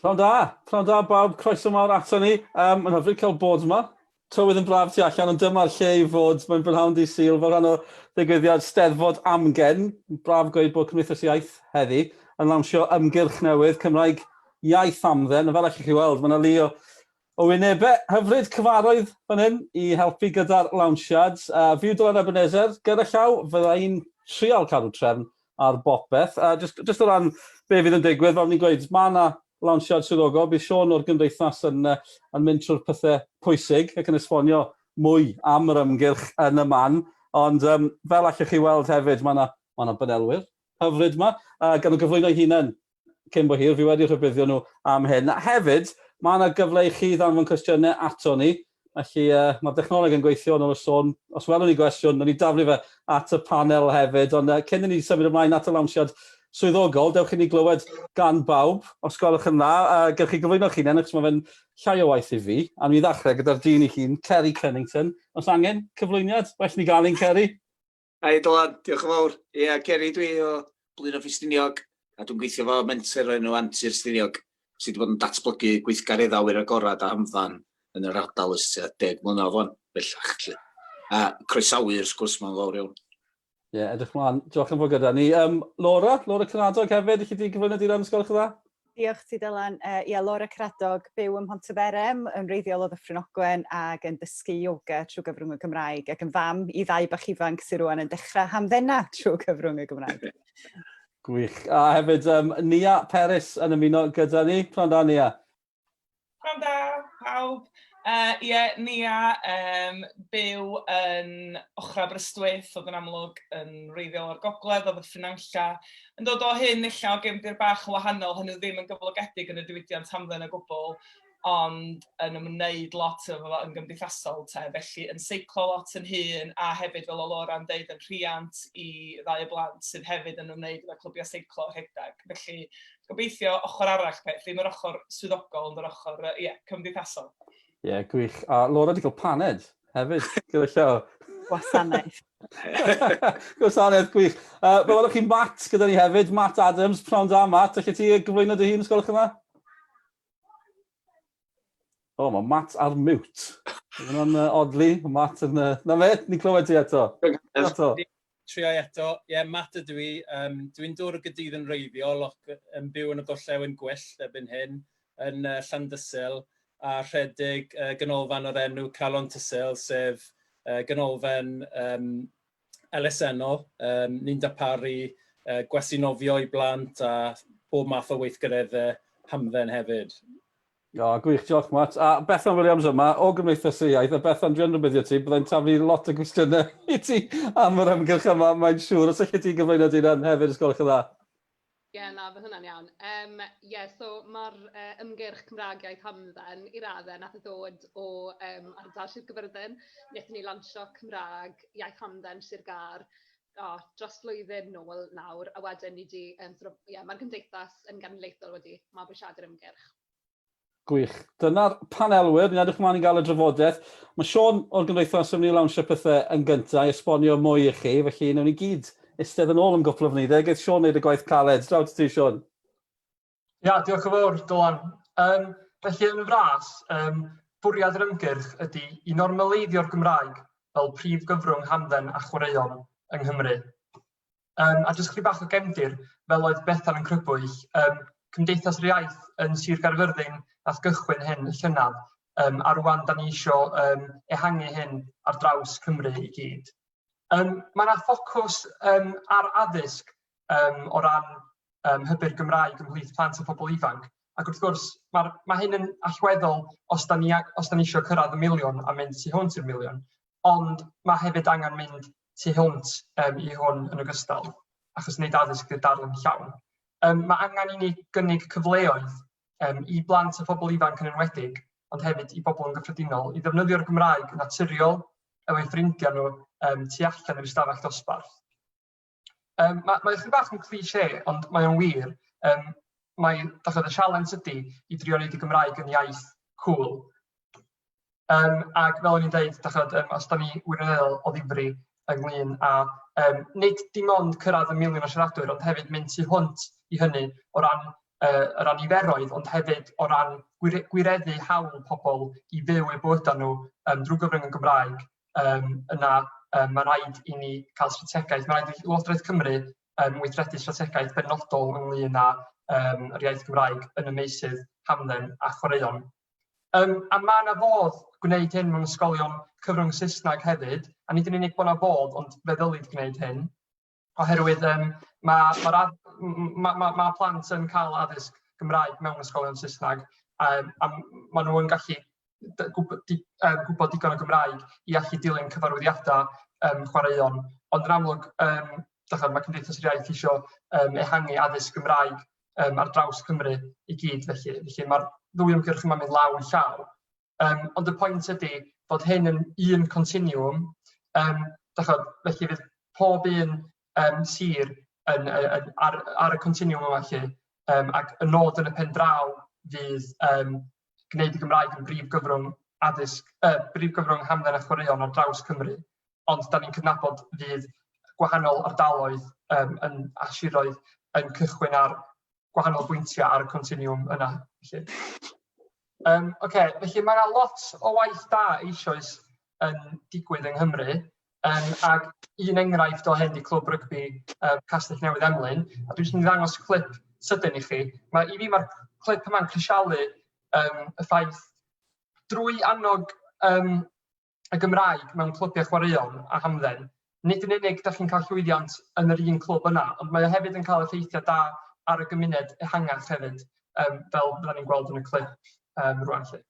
Pnawn da, pnawn da bawb, croeso mawr ato ni. Mae'n hyfryd cael bod yma. Tywydd yn braf tu allan, ond dyma'r lle i fod. Mae'n brynhawn dydd Sul fel rhan o ddigwyddiad Steddfod Amgen. Braf gweud bod Cymdeithas Iaith heddi yn lawnsio ymgyrch newydd Cymraeg Iaith Hamdden. A fel allwch chi weld, mae yna lu o, o wynebau hyfryd cyfarwydd fan hyn i helpu gyda'r lawnsiad. Fi yw Dylan Ebenezer, gyda llaw fydda i'n trial cadw trefn ar bopeth. Just, just o ran be fydd yn digwydd, fel ni'n gweud, mae yna lawnsiad swyddogol, bydd Siôn o'r Gymdeithas yn, uh, yn mynd trwy'r pethau pwysig ac yn esbonio mwy am yr ymgyrch yn y man. Ond um, fel allwch chi weld hefyd, mae yna ma yna banelwyr hyfryd yma, gan nhw gyflwyno eu hunain cyn bo hir, fi wedi rhybuddio nhw am hyn. A hefyd, mae yna gyfle i chi ddanfon cwestiynau ato ni, felly uh, mae'r dechnoleg yn gweithio yn ôl y sôn. Os welwn ni gwestiwn, wnawn ni daflu fe at y panel hefyd. Ond uh, cyn i ni symud ymlaen at y lawnsiad swyddogol, dewch i ni glywed gan bawb, os gwelwch yn dda. Uh, gewch chi gyflwyno chi'n hunain, achos mae fe'n llai o waith i fi. A mi ddechrau gyda'r dyn ei hun, Kerry Cunnington. Os angen cyflwyniad, well ni gael un, Kerry. Hi Dylan, diolch yn fawr. Ie, yeah, Ceri dwi o Blaenau Ffestiniog, a dwi'n gweithio fo menter o'r enw Antur Stiniog, sydd wedi bod yn datblygu gweithgareddau awyr agored a hamdden yn yr ardal ers tua 10 mlynedd wan, bellach. Lly. A croesawu wrth gwrs, mae'n fawr iawn. Ie, yeah, edrych mlaen. Diolch yn fawr gyda ni. Um, Laura, Laura Cynadog hefyd, i chi di gyflwyno di ran ysgol dda? Diolch ti Dylan. Uh, ia, Laura Cradog, byw ym Mhontyberem, yn wreiddiol o Ddyffryn Ogwen ac yn dysgu yoga trwy gyfrwng y Gymraeg ac yn fam i ddau bach ifanc sydd rwan yn dechrau hamddena trwy gyfrwng y Gymraeg. Gwych. A hefyd um, Nia Peris yn ymuno gyda ni. Pnawn da, Nia. Pnawn da, pawb. Ie, yeah, Nia, um, byw yn ochr Aberystwyth, oedd yn amlwg yn wreiddiol o'r gogledd, oedd y Ffynanlla. Yn dod o hyn ella o gefndir bach yn wahanol, hynny ddim yn gyflogedig yn y diwydiant hamdden o gwbl, ond yn ymwneud lot efo fo yn gymdeithasol te, felly yn seiclo lot yn hun a hefyd fel o Laura'n deud yn rhiant i ddau o blant sydd hefyd yn ymwneud efo clybiau seiclo rhedeg. Felly gobeithio ochr arall peth, ddim yr ochr swyddogol, ond yr ochr, ie, yeah, cymdeithasol. Ie, yeah, gwych. A Laura wedi cael paned hefyd, gyda llaw. Gwasanaeth. Gwasanaeth, gwych. Uh, fe welwch chi Matt gyda ni hefyd, Matt Adams, pnawn da Matt. Allet ti gyflwyno dy hun, os gwelwch yn dda? O, oh, mae Matt ar mute. Mae hwnna'n uh, odli. Matt yn... Uh, na fe, ni'n clywed ti eto. Eto. Trio eto. Ie, yeah, Matt ydw i. Um, Dwi'n dod o Gydydd yn reiddiol, ac yn byw yn y gorllewin gwyllt erbyn hyn, yn uh, Llandysul, a rhedeg uh, ganolfan o'r enw Calon Tysul, sef uh, ganolfan um, elusennol. Um, ni'n darparu uh, gwesi nofio i blant a bob math o weithgareddau hamdden hefyd. O, gwych, diolch Matt. A Bethan Williams yma, o Gymdeithas yr Iaith, a Bethan, dwi'n rhybuddio ti, byddai'n taflu lot o gwestiynau i ti am yr ymgyrch yma, mae'n siŵr, os allet ti gyflwyno dy hunan hefyd, os gwelwch yn dda. Ie, yeah, na, fydd hwnna'n iawn. Um, yeah, so mae'r uh, ymgyrch Cymraeg Iaith Hamdden i raddau nath e ddod o um, ardal Sir Gyfyrddin. Wnaethon ni lansio Cymraeg Iaith Hamdden Sir Gâr oh, dros flwyddyn nôl nawr, a wedyn ni di, um, sort of, yeah, mae'r gymdeithas yn genedlaethol wedi mabwysiadu'r ymgyrch. Gwych. Dyna'r panelwyr, ni'n edrych ymlaen i gael y drafodaeth. Mae Siôn o'r Gymdeithas yn mynd i lawnsio pethau yn gyntaf i esbonio mwy i chi, felly wnawn ni gyd eistedd yn ôl am gwpl o funudau. Geith Siôn wneud y gwaith caled. Draw ti, Siôn. Ia, diolch yn fawr, Dylan. Um, felly, yn fras, um, bwriad yr ymgyrch ydy i normaleiddio'r Gymraeg fel prif gyfrwng hamdden a chwaraeon yng Nghymru. Um, a jyst chydig bach o gefndir, fel oedd Bethan yn crybwyll, um, Cymdeithas yr Iaith yn Sir Gaerfyrddin nath gychwyn hyn y llynedd, um, a rwan da ni isio um, ehangu hyn ar draws Cymru i gyd. Um, mae yna ffocws um, ar addysg um, o ran um, hybu'r Gymraeg ymhlith plant a phobl ifanc. Ac wrth gwrs, mae, mae hyn yn allweddol os da ni, os da ni eisiau cyrraedd y miliwn a mynd tu hwnt i'r miliwn. Ond mae hefyd angen mynd tu hwnt um, i hwn yn ogystal, achos nid addysg ydy'r darlun llawn. Um, mae angen i ni gynnig cyfleoedd um, i blant a phobl ifanc yn enwedig, ond hefyd i bobl yn gyffredinol, i ddefnyddio'r Gymraeg yn naturiol efo'u ffrindiau nhw um, tu allan i'r ystafell dosbarth. Um, mae, mae chydig bach yn cliché, ond mae o'n wir. Um, mae, dach y sialens ydy i drio wneud y Gymraeg yn iaith cool. Um, ac fel o'n i'n dweud, dach um, os da ni wirioneddol o ddifri ynglyn â um, nid dim ond cyrraedd y miliwn o siaradwyr, ond hefyd mynd tu hwnt i hynny o ran o ran niferoedd, ond hefyd o ran gwireddu hawl pobl i fyw eu bywydau nhw drwy gyfrwng y Gymraeg, yna mae rhaid i ni cael strategaeth, mae rhaid i Lywodraeth Cymru weithredu strategaeth benodol ynglyn â yr iaith Gymraeg yn y meysydd hamdden a chwaraeon. A mae yna fodd gwneud hyn mewn ysgolion cyfrwng Saesneg hefyd, a nid yn unig bod yna fodd, ond fe ddylid gwneud hyn, oherwydd ma plant yn cael addysg Gymraeg mewn ysgolion Saesneg, a maen nhw yn gallu gwybod digon o Gymraeg i allu dilyn cyfarwyddiadau chwaraeon. Ond yn amlwg, mae Cymdeithas yr Iaith isio ehangu addysg Gymraeg ar draws Cymru i gyd, felly. Felly mae'r ddwy ymgyrch yma'n mynd law yn llaw. Ond y pwynt ydy fod hyn yn un continuum, chod, felly fydd pob un sir ar y continuum yma lle, ac y nod yn y pen draw fydd gwneud y Gymraeg yn brif gyfrwng addysg, brif gyfrwng hamdden a chwaraeon ar draws Cymru. Ond da ni'n cydnabod fydd gwahanol ardaloedd a siroedd yn cychwyn ar gwahanol bwyntiau ar y continuum yna. Felly. Okay, felly mae yna lot o waith da eisoes yn digwydd yng Nghymru, ac un enghraifft o hyn di Clwb Rygbi Castell Newydd Emlyn, a dwi'n mynd i ddangos clip sydyn i chi. I fi mae'r clip yma'n crisialu y ffaith drwy annog y Gymraeg mewn clybiau chwaraeon a hamdden, nid yn unig dach chi'n cael llwyddiant yn yr un clwb yna, ond mae o hefyd yn cael effeithiau da ar y gymuned ehangach hefyd, fel fyddan ni'n gweld yn y clip rwan 'lly.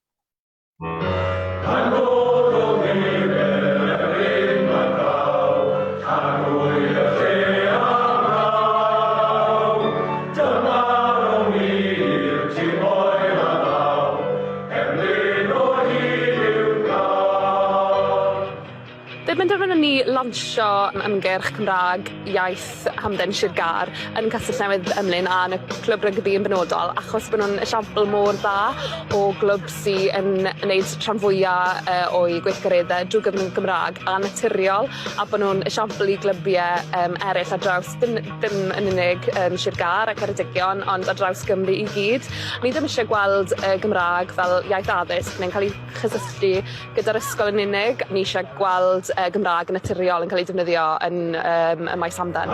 Fe benderfynon ni lansio ymgyrch Cymraeg Iaith Hamdden Sir Gâr yn Castell Newydd Emlyn a yn y clwb rygbi yn benodol achos bo' nw'n esiampl mor dda o glwb sy yn neud rhan fwya yy o'u gweithgaredde drw gyfrwng y Gymra'g a naturiol a bo' nw'n esiampl i glybie yym eryll ar draws dim dim yn unig yn Sir Gâr a Ceredigion ond ar draws Gymru i gyd. Ni ddim isie gweld y Gymra'g fel iaith addysg neu'n ca'l 'i chysylltu gyda'r ysgol yn unig. Ni eisiau gweld y Gymraeg yn naturiol yn cael ei defnyddio yn yym y maes hamdden.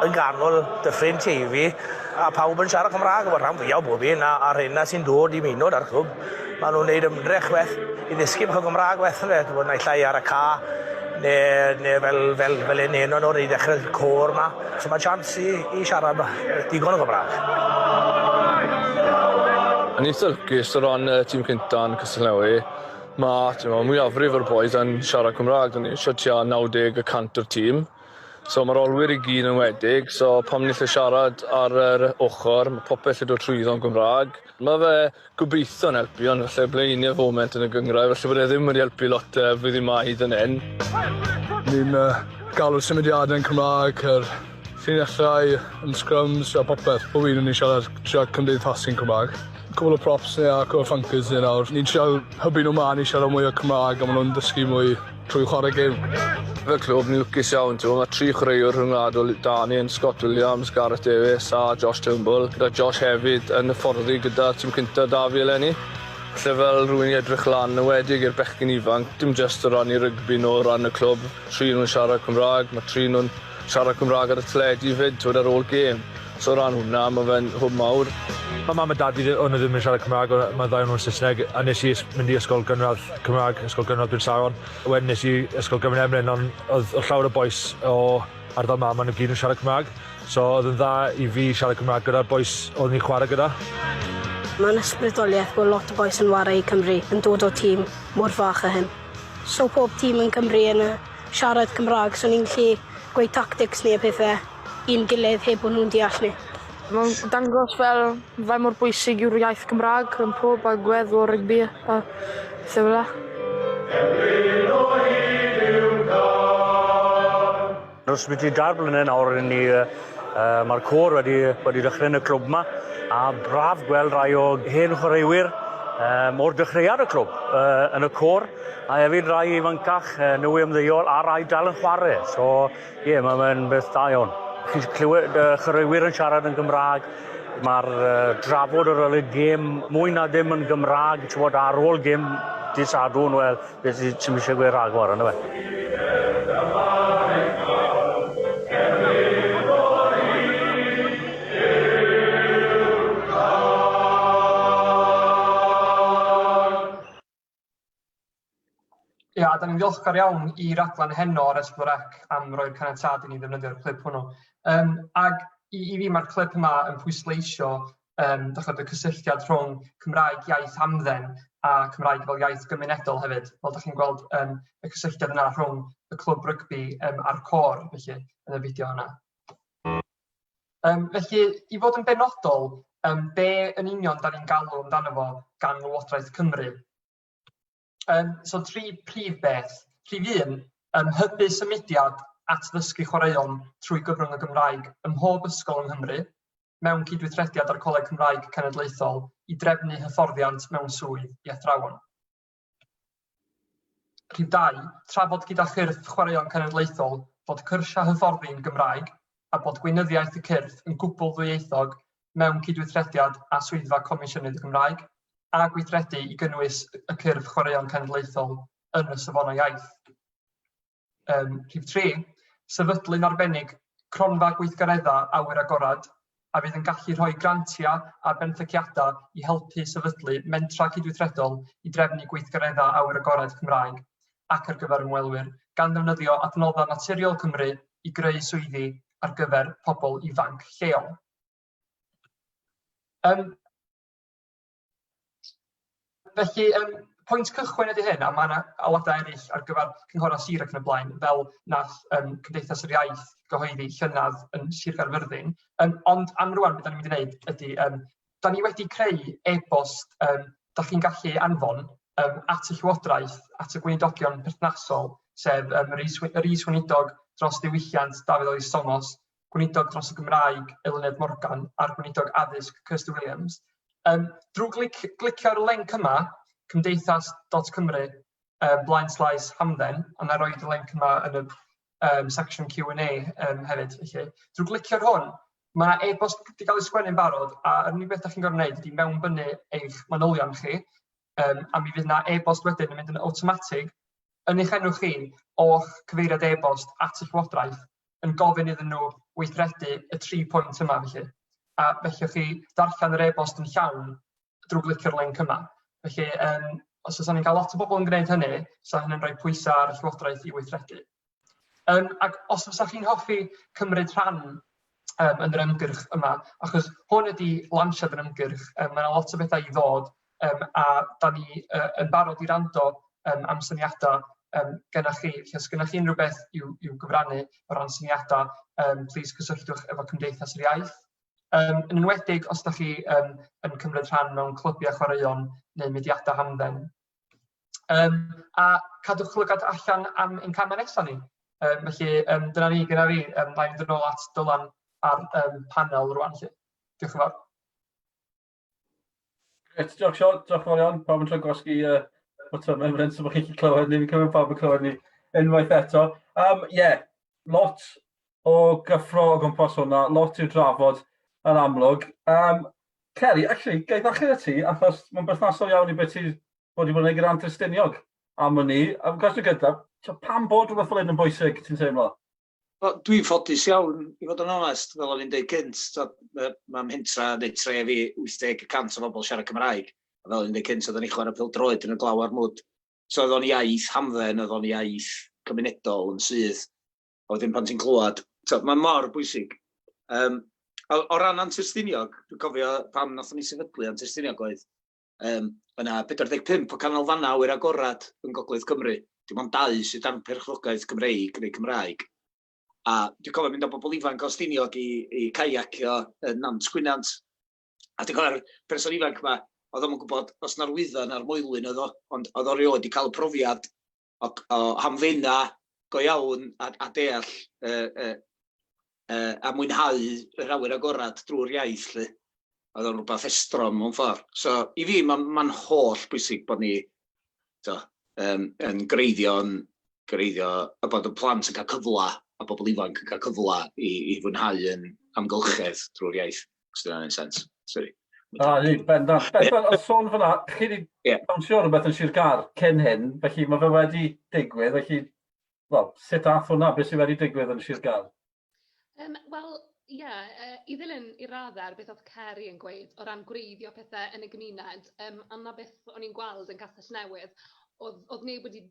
Yn ganol Dyffryn Teifi a pawb yn siarad Cymraeg, wel rhan fwyaf o bob un, a, a'r rheina sy'n dod i ymuno 'da'r clwb, maen nhw'n neud ymdrech weth i ddysgu bach o Gymraeg weth ynde, t'mod naill ai ar y ca ne' ne' fel fel fel 'yn heno nawr i ddechre'r côr 'ma. So ma' chance i i siarad digon o Gymra'g. O'n i'n eitha lwcus o ran y tîm cynta yn Castell Newy. Ma' t'mo' mwyafrif o'r bois yn siarad Cymra'g 'dan ni isio tua 90 y cant o'r tîm. So ma'r olwyr i gyd yn wedig so pan ni 'llu siarad ar yr ochor ma' popeth 'llu dod trwyddo yn Gymra'g. Ma' fe gobeithio'n helpu ond falle ble 'yn ni ar foment yn y gynghrair falle bod e ddim wedi helpu lot yy flwyddyn 'ma hyd yn 'yn. Ni'n yy galw'r symudiade yn Cymra'g yr llinellau yn scrums a popeth. Pob un o'n ni'n siarad trio cymdeithasu'n Cymra'g. Cwpwl o props ni a cwpwl o flankers ni nawr. Ni'n trial hybu nw mlan i siarad mwy o Cymra'g a ma' nw'n dysgu mwy trwy chware gêm. Fel clwb ni'n lwcus iawn t'mo' ma' tri chwaraewr rhyngwladol 'da ni yn Scott Williams, Gareth Davies a Josh Turnbull gyda Josh hefyd yn hyfforddi gyda tîm cynta 'da fi eleni. Falle fel rywun i edrych lan yn enwedig i'r bechgyn ifanc dim jyst o ran 'u rygbi nw o ran y clwb, tri o nw'n siarad Cymra'g, ma' tri nw'n siarad Cymra'g ar y teledu 'fyd t'wod ar ôl gêm. So o ran hwnna ma' fe'n hwb mawr. Ma' mam a dad fi o'n nhw ddim yn siarad Cymraeg, ma' ddau o'n nhw'n Saesneg, a nes i mynd i ysgol gynradd Cymraeg, Ysgol Gynradd Bryn Saron. Wedyn nes i Ysgol Gyfun Emlyn, ond oedd oedd llawer o bois o ardal 'ma, maen nhw gyd yn siarad Cymraeg, so oedd yn dda i fi siarad Cymraeg gyda'r bois oeddwn i'n chwarae gyda. Mae'n ysbrydoliaeth bod lot o bois yn ware i Cymru yn dod o tîm mor fach â hyn. So pob tîm yn Cymru yn siarad Cymraeg so ni'n gallu gweud tactics ni a pethe i'n gilydd heb bod nhw'n deall ni. Mae'n dangos fel faint mor bwysig yw'r iaith Gymraeg yn pob agwedd o rygbi a pethau fel 'a. Dros byti dair blynedd nawr ry'n ni yy ma'r côr wedi wedi dechre yn y clwb 'ma a braf gweld rai o hen chwaraewyr um, o'r dechreuad y clwb uh, yn y côr, a hefyd rai ifancach uh, newy ymddeol a rai dal yn chwarae. So, ie, yeah, mae'n beth da iawn. Chi'n clywed uh, chwaraewyr yn siarad yn Gymraeg, mae'r uh, drafod ar ôl y gêm mwy na dim yn Gymraeg, ti'n bod ar ôl gêm dydd Sadwrn, wel, beth ti'n eisiau gweud rhagor, yna fe? Ia, da ni'n ddiolchgar iawn i raglen heno ar S4C am roi'r caniatâd i ni ddefnyddio'r clip hwnnw. Um, ag i, i fi mae'r clip yma yn pwysleisio um, dychod, y cysylltiad rhwng Cymraeg iaith hamdden a Cymraeg fel iaith gymunedol hefyd. Fel ydych chi'n gweld um, y cysylltiad yna rhwng y clwb rygbi um, a'r côr felly, yn y fideo yna. Um, felly, i fod yn benodol, um, be yn union da ni'n galw amdano fo gan Lywodraeth Cymru? Um, so, tri prif beth. Rhif un, um, hybu symudiad at ddysgu chwaraeon trwy gyfrwng y Gymraeg ym mhob ysgol yng Nghymru, mewn cydweithrediad â'r Coleg Cymraeg Cenedlaethol i drefnu hyfforddiant mewn swydd i athrawon. Rhif 2, trafod gyda chyrff chwaraeon cenedlaethol fod cyrsiau hyfforddi'n Gymraeg a bod gweinyddiaeth y cyrff yn gwbl ddwyieithog mewn cydweithrediad â Swyddfa Comisiynydd y Gymraeg a gweithredu i gynnwys y cyrff chwaraeon cenedlaethol yn y safonau iaith. Um, rhif 3, sefydlu'n arbennig cronfa gweithgareddau awyr agored a fydd yn gallu rhoi grantiau a benthyciadau i helpu sefydlu mentrau cydweithredol i drefnu gweithgareddau awyr agored Cymraeg ac ar gyfer ymwelwyr, gan ddefnyddio adnoddau naturiol Cymru i greu swyddi ar gyfer pobl ifanc lleol. Um, Felly, um, pwynt cychwyn ydy hyn, a mae yna alwadau eraill ar gyfer cynghorau sir ac yn y blaen, fel nath um, Cymdeithas yr Iaith gyhoeddi llynedd yn Sir Gaerfyrddin. Um, ond am rwan, beth da ni'n mynd i wneud ydy, um, da ni wedi creu e-bost um, da chi'n gallu anfon um, at y Llywodraeth, at y gweinidogion perthnasol, sef um, yr is-weinidog dros ddiwylliant Dafydd Elis Thomas, Gweinidog dros y Gymraeg, Eluned Morgan, a'r Gweinidog Addysg, Kirsty Williams. Um, drwy glic, glicio ar y link yma, cymdeithas.cymru, um, blaen slaes hamdden, a na roed y link yma yn y um, section Q&A um, hefyd. Felly, drwy glicio ar hwn, mae yna e-bost wedi cael ei sgwennu'n barod, a yr unig beth ydych chi'n gorfod wneud ydy mewnbynnu eich manylion chi, um, a mi fydd yna e-bost wedyn yn mynd yn awtomatig yn eich enw chi o'ch cyfeiriad e-bost at y Llywodraeth yn gofyn iddyn nhw weithredu y tri pwynt yma felly. A felly chi ddarllen yr e-bost yn llawn drwy glicio'r link yma. Felly, um, os oes ni'n cael lot o bobl yn gwneud hynny, so hynny'n rhoi pwysau ar y Llywodraeth i weithredu. Um, ac os fysa chi'n hoffi cymryd rhan um, yn yr ymgyrch yma, achos hwn ydy lansiad yr ymgyrch, um, mae yna lot o bethau i ddod, um, a da ni uh, yn barod i rando um, am syniadau um, gennych chi. Felly os gennych chi unrhyw beth i'w, i'w gyfrannu o ran syniadau, um, please cysylltwch efo Cymdeithas yr Iaith. Um, yn enwedig os da chi um, yn cymryd rhan mewn clybiau chwaraeon neu mudiadau hamdden. Um, a cadwch lygad allan am ein camau nesaf ni. Um, felly, um, dyna ni gyda fi. Um, na i fynd yn ôl at Dylan ar um, panel rwan. Felly. Diolch yn fawr. Grêt, diolch Sean, diolch yn fawr iawn. Pawb yn trio gwasgu uh, botymau fan hyn, so bod chi'n gallu clywed ni. Fi'n cymryd pawb yn clywed ni unwaith eto. Um, yeah, lot o gyffro o gwmpas hwnna, lot i'w drafod yn amlwg. Um, Kerry, actually, gai ddechrau â ti, achos mae'n berthnasol iawn i beth ti wedi bod yn ei gyda Antur Stiniog am hynny. A cwestiwn gyntaf, pam bod rhywbeth fel hyn yn bwysig, ti'n teimlo? Wel, dwi'n ffodus iawn, i fod yn onest, fel o'n i'n dweud cynt, mae ma mhentra neu tre fi 80% o bobl siarad Cymraeg. A fel o'n i'n dweud cynt, oedden ni chwarae pêl-droed yn y glaw a'r mwd. So oedd o'n iaith hamdden, oedd o'n iaith cymunedol yn syth. A wedyn pan ti'n clywed, mae mor bwysig. Um, o, o ran Antur Stiniog, dwi'n cofio pam nathon ni sefydlu Antur Stiniog oedd um, yna 45 o canolfannau awyr agorad yn Gogledd Cymru. Dim ond dau sydd dan perchnogaeth Gymreig neu Cymraeg. A dwi'n cofio mynd â bobl ifanc o Stiniog i, i caiacio yn Nant Gwynant. A dwi'n cofio'r person ifanc yma, oedd o'm yn gwybod os na'r wyddan na'r moelwyn oedd o, ond oedd o rioed wedi cael y profiad o, o hamddena go iawn a, a deall uh, uh, uh, a mwynhau yr awyr agorad drwy'r iaith. Lly. Oedd o'n rhywbeth estron mewn ffordd. So, i fi, mae'n ma holl bwysig bod ni to, um, yn greiddio, yn greiddio, a bod y plant yn cael cyfle, a bobl ifanc yn cael cyfle i, i fwynhau yn amgylchedd drwy'r iaith. Os dyna'n neud sens. Sorry. Na, ni, bendant. Beth oedd sôn fyna, chi wedi yeah. dawnsio rhywbeth yn Sir Gar cyn hyn, felly mae fe wedi digwydd, felly, wel, sut ath hwnna, beth sydd wedi digwydd yn Sir Gar? Um, Wel, ie, yeah, uh, i ddilyn i raddau ar beth oedd Ceri yn gweud o ran gwreiddio pethau yn y gymuned, um, a na beth o'n i'n gweld yn Castell Newydd, oedd, oedd neb wedi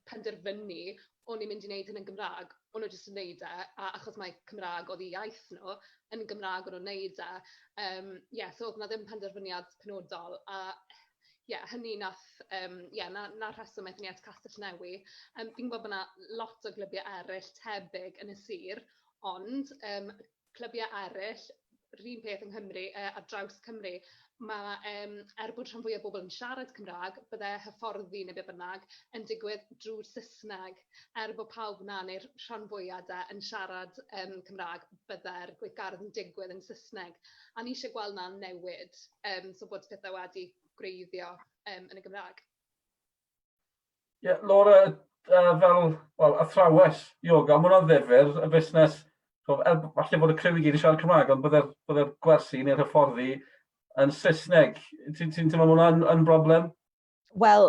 penderfynu o'n i'n mynd i wneud hyn yn Gymraeg, o'n nhw jyst yn wneud e, a achos mae Cymraeg oedd eu iaith nhw, yn Gymraeg o'n nhw'n wneud e. Um, yeah, so oedd 'na ddim penderfyniad penodol, a ie, yeah, hynny nath, um, yeah, na, na rheswm aethon ni at Castell Newi. Um, fi'n gwybod bod yna lot o glybiau eraill tebyg yn y sir, ond um, clybiau eraill, yr un peth yng Nghymru, uh, ar draws Cymru, mae, um, er bod rhan fwyaf o bobl yn siarad Cymraeg, bydde hyfforddi neu be bynnag yn digwydd drwy'r Saesneg. Er bod pawb na neu'r rhan fwyaf de yn siarad um, Cymraeg, bydde'r gweithgaredd yn digwydd yn Saesneg. A ni eisiau gweld na'n newid, um, so bod pethau wedi gwreiddio um, yn y Gymraeg. Ie, yeah, Laura, uh, fel well, athrawes yoga, mae hwnna'n ddifyr, y busnes, so, er, falle bod y criw i gyd yn siarad Cymraeg, ond bydde'r bydde gwersi neu'r hyfforddi yn Saesneg. Ti'n ti teimlo hwnna'n yn broblem? Wel,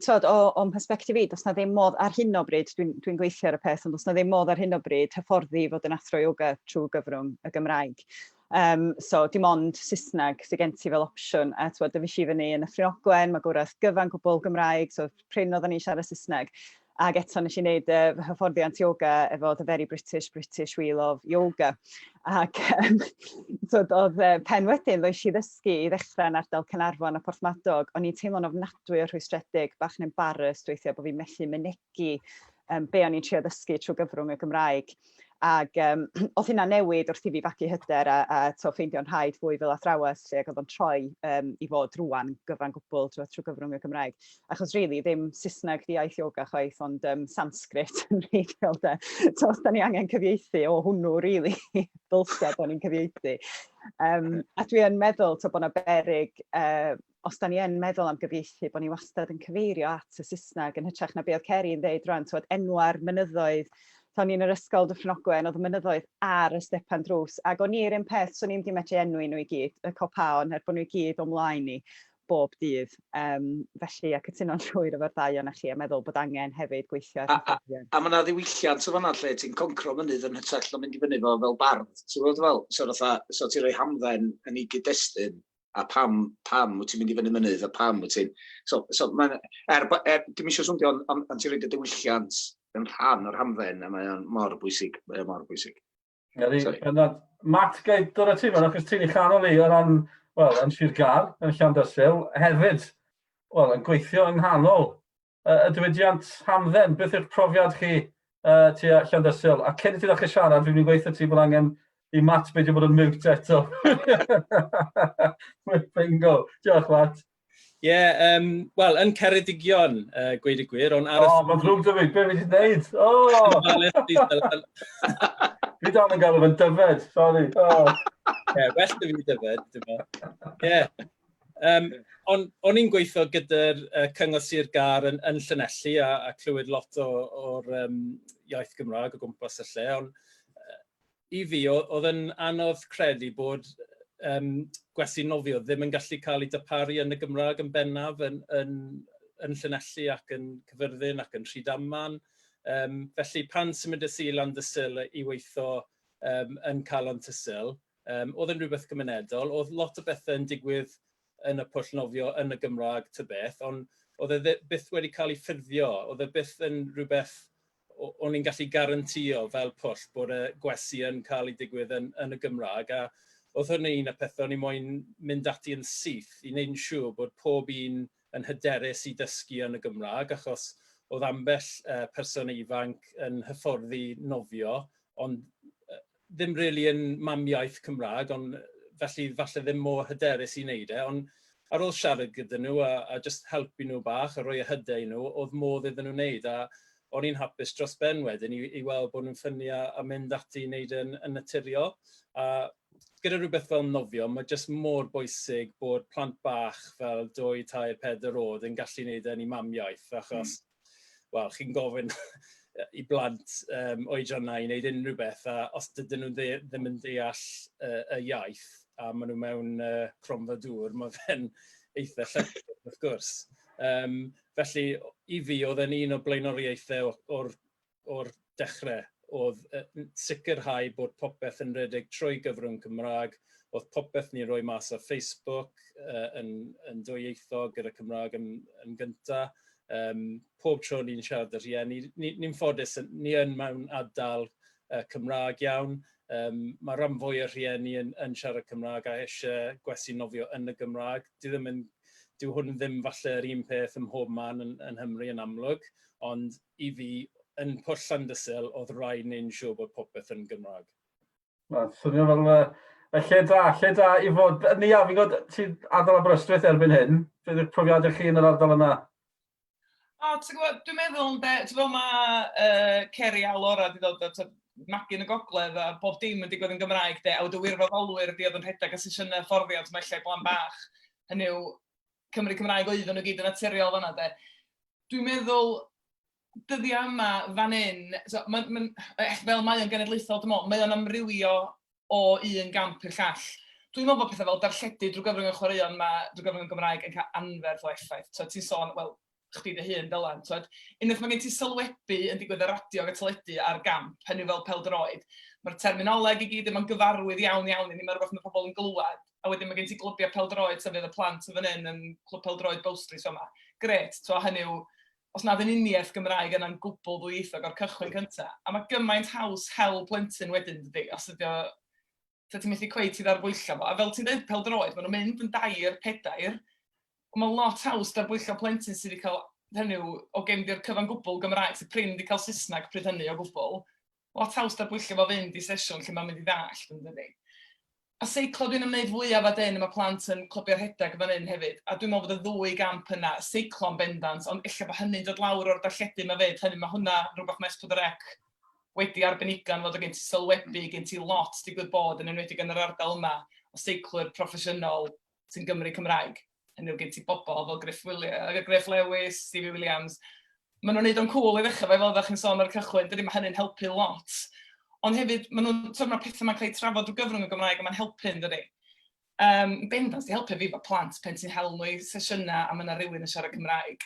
twod, o, o'm mhersbectif i, does na ddim modd ar hyn o bryd, dwi'n dwi gweithio ar y peth, ond does na ddim modd ar hyn o bryd hyfforddi i fod yn athro yoga trwy gyfrwng y Gymraeg. Um, so, dim ond Saesneg sydd gen ti fel opsiwn. A twod, dyfis i fyny yn Nyffryn Ogwen, mae gwraeth gyfan gwbl Gymraeg, so prin oedden ni'n siarad Saesneg. Ac eto nes i wneud uh, fy hyfforddiant yoga efo The Very British British Wheel of Yoga. Ac um, so, oedd uh, pen wedyn, ddoes i ddysgu i ddechrau yn ardal Caernarfon a Porthmadog, o'n i'n teimlo'n ofnadwy o rhwystredig, bach yn embarrassed weithiau bod fi'n methu mynegi um, be o'n i'n trio ddysgu trwy gyfrwng y Gymraeg. Ac um, oedd hynna newid wrth i fi fagu hyder a, a to, ffeindio'n rhaid fwy fel athrawes lle ac oedd o'n troi um, i fod rwan gyfan gwbl trwy, trwy gyfrwng y Gymraeg. Achos really, ddim Saesneg di iaith yoga chwaith, ond um, Sanskrit yn wreiddiol de. So os da ni angen cyfieithu o hwnnw, really, dylse bod ni'n cyfieithu. Um, a dwi yn meddwl to, bod yna berig uh, os da ni yn meddwl am gyfieithu, bod ni wastad yn cyfeirio at y Saesneg yn hytrach na be oedd Ceri yn dweud rwan, twod, enwa'r mynyddoedd. So, o'n i'n yr ysgol Dyffryn Ogwen, oedd y mynyddoedd ar y stepan drws, ac o'n i'r un peth, so o'n i'n di medru enwi nhw i gyd, y copaon, er bod nhw i gyd o mlaen ni bob dydd. Um, felly, a cytuno'n llwyr efo'r ddau o'na chi, a meddwl bod angen hefyd gweithio ar A, a, a mae yna ddiwylliant o fanna lle ti'n concro mynydd yn hytrach na mynd i fyny fo fel bardd. Ti'n gwybod fel? So, fatha, so ti'n rhoi hamdden yn ei gyd-destun a pam, pam wyt ti'n mynd i fyny mynydd a pam wyt ti'n... So, so mae'n... Er, er, dim eisiau swndio, ond on, on ti'n rhoi dy diwylliant yn rhan o'r hamdden a mae o'n mor bwysig, mae o'n mor bwysig. Ydy, bendant. Matt, gai dod at ti mewn, achos ti'n ei chanol i o ran, wel, yn Sir Gar, yn Llandysul, hefyd, wel, yn gweithio yng nghanol y diwydiant hamdden. Beth yw'ch profiad chi uh, tua Llandysul? A cyn i ti ddechrau siarad, fi'n mynd i gweithio ti bod angen i Matt beidio bod yn mute eto. Bingo. Diolch, Matt. Ie, yeah, um, wel, yn Ceredigion, uh, gweud y gwir, ond ar y... O, oh, mae'n ddrwg dy fi, be fi wedi gwneud? O! Fi dal yn galw fe'n Dyfed, sorry. Oh. Ie, yeah, well dy fi Dyfed, dim Ie. Yeah. Um, on, o'n i'n gweithio gyda'r uh, Cyngor Sir Gâr yn, yn Llanelli a, a clywed lot o'r um, iaith Gymraeg o gwmpas y lle, ond uh, i fi, oedd yn anodd credu bod um, gwersi nofio ddim yn gallu cael ei darparu yn y Gymraeg yn bennaf yn, yn, yn Llanelli ac yn Cyfyrddin ac yn Rhydaman. Um, felly pan symudes i Landysul i weithio um, yn Calon Tysul, Um, oedd yn rhywbeth gymunedol, oedd lot o bethau yn digwydd yn y pwll nofio yn y Gymraeg ty beth, ond oedd e byth wedi cael ei ffurfio, oedd e byth yn rhywbeth o'n i'n gallu garantio fel pwll bod y gwesi yn cael ei digwydd yn, yn y Gymraeg, a oedd hynny un o'r pethau o'n i moyn mynd ati yn syth i wneud yn siŵr bod pob un yn hyderus i dysgu yn y Gymraeg, achos oedd ambell uh, person ifanc yn hyfforddi nofio, ond ddim really yn mamiaith Cymraeg, ond felly falle ddim mor hyderus i wneud e, ond ar ôl siarad gyda nhw a, a just helpu nhw bach a rhoi y hyder i nhw, oedd modd iddyn nhw wneud, a o'n i'n hapus dros ben wedyn i, i weld bod nhw'n ffynnu a, a mynd ati i wneud yn, yn naturiol. A Gyda rhywbeth fel nofio, mae jyst mor bwysig bod plant bach fel 2, 3, 4 oed yn gallu gwneud e yn eu mamiaith, achos, wel, chi'n gofyn i blant oedrannau i wneud unrhyw beth, a os dydyn nhw ddim yn deall y iaith, a maen nhw mewn cronfa dŵr, mae fe'n eitha lletchwith, wrth gwrs. Felly, i fi, oedd e'n un o blaenoriaethau o'r, or dechrau, oedd sicrhau bod popeth yn rhedeg trwy gyfrwng Cymraeg, oedd popeth ni'n rhoi mas ar Facebook yn, yn dwyieithog gyda Cymraeg yn, yn gyntaf. Pob tro ni'n siarad â rhieni, ni'n ni, ni ffodus, ni yn mewn ardal Cymraeg iawn. Mae rhan fwy o rhieni yn, yn siarad Cymraeg a eisiau gwesi nofio yn y Gymraeg. Dwi ddim yn, dyw hwn ddim falle yr un peth ym mhob man yn, yn Nghymru yn amlwg, ond i fi, yn Pwll Llandysul, oedd rhaid neu'n siŵr bod popeth yn Gymraeg. Mae'n swnio fel y lle da, lle da i fod. Nia, fi'n gwybod ti'n ardal Aberystwyth erbyn hyn. Beth yw'ch profiadau chi yn yr ardal yna? O, ti'n gwybod, dwi'n meddwl, ynde, ti'n fel mae Ceri a Laura wedi dod o magu yn y gogledd a bob dim yn digwydd yn Gymraeg, de, a wedyn wirfoddolwyr ydi oedd yn rhedeg y sesiynau hyfforddiant mae lle blan bach. Hynny yw, Cymru Cymraeg oedden nhw gyd yn naturiol fan'na, de. Dwi'n meddwl, dyddiau yma fan hyn, so, ma, ma, fel mae o'n genedlaethol, dwi'n meddwl, mae o'n amrywio o un gamp i'r llall. Dwi'n meddwl bod pethau fel darlledu drwy gyfrwng y chwaraeon 'ma, drwy gyfrwng y Gymraeg yn cael anferth o effaith. Tibod, ti'n sôn, wel, chdi dy hun Dylan, tibod. Unwaith mae gen ti sylwebu yn digwydd ar radio ac y teledu ar gamp, hynny fel pêl-droed, mae'r terminoleg i gyd yma'n gyfarwydd iawn iawn i ni, mae rhywbeth mae pobl yn glywed. A wedyn mae gen ti glybiau pêl-droed, so fydd y plant yn fan hyn yn Clwb Pêl-droed Bow Street fama. Grêt, tibod, hynny yw, os nad yn uniaith Gymraeg yna'n gwbl ddwyieithog o'r cychwyn cynta. A mae gymaint haws hel plentyn wedyn, dydy, os ydy o... Ta ti'n methu cweit i ddarbwyllo fo. A fel ti'n dweud, pêl-droed, maen nhw'n mynd yn dair, pedair. Ond mae'n lot haws darbwyllo plentyn sydd wedi cael, hynny yw, o gefndir cyfan gwbl Gymraeg, sydd prin wedi cael Saesneg pryd hynny o gwbl. Lot haws darbwyllo fo fynd i sesiwn lle mae'n mynd i ddallt, yn dydi. A seiclo dwi'n ymwneud fwyaf â dyn, mae plant yn clybio rhedeg fan hyn hefyd, a dwi'n meddwl bod y ddwy gamp yna, seiclo'n bendant, ond ella bod hynny'n dod lawr o'r darlledu 'ma 'fyd, hynny mae hwnna rhywbeth mae S4C wedi arbenigo yn fod o gen ti sylwebu, gen ti lot digwydd bod, yn enwedig yn yr ardal yma, o seiclwyr proffesiynol sy'n Gymry Cymraeg. Hynny yw, gen ti bobl fel Griff, Williams, Griff Lewis, Stevie Williams. Maen nhw'n neud o'n cool i ddechrau, fel oeddech chi'n sôn ar y cychwyn, dydy, mae hynny'n helpu lot. Ond hefyd, maen nhw'n, tibod, mae'r pethau ma'n cael eu trafod drwy gyfrwng y Gymraeg a mae'n helpu, yn dydy. Bendant, di helpu fi efo plant pen ti'n hel nhw i sesiynau a mae yna rhywun yn siarad Cymraeg.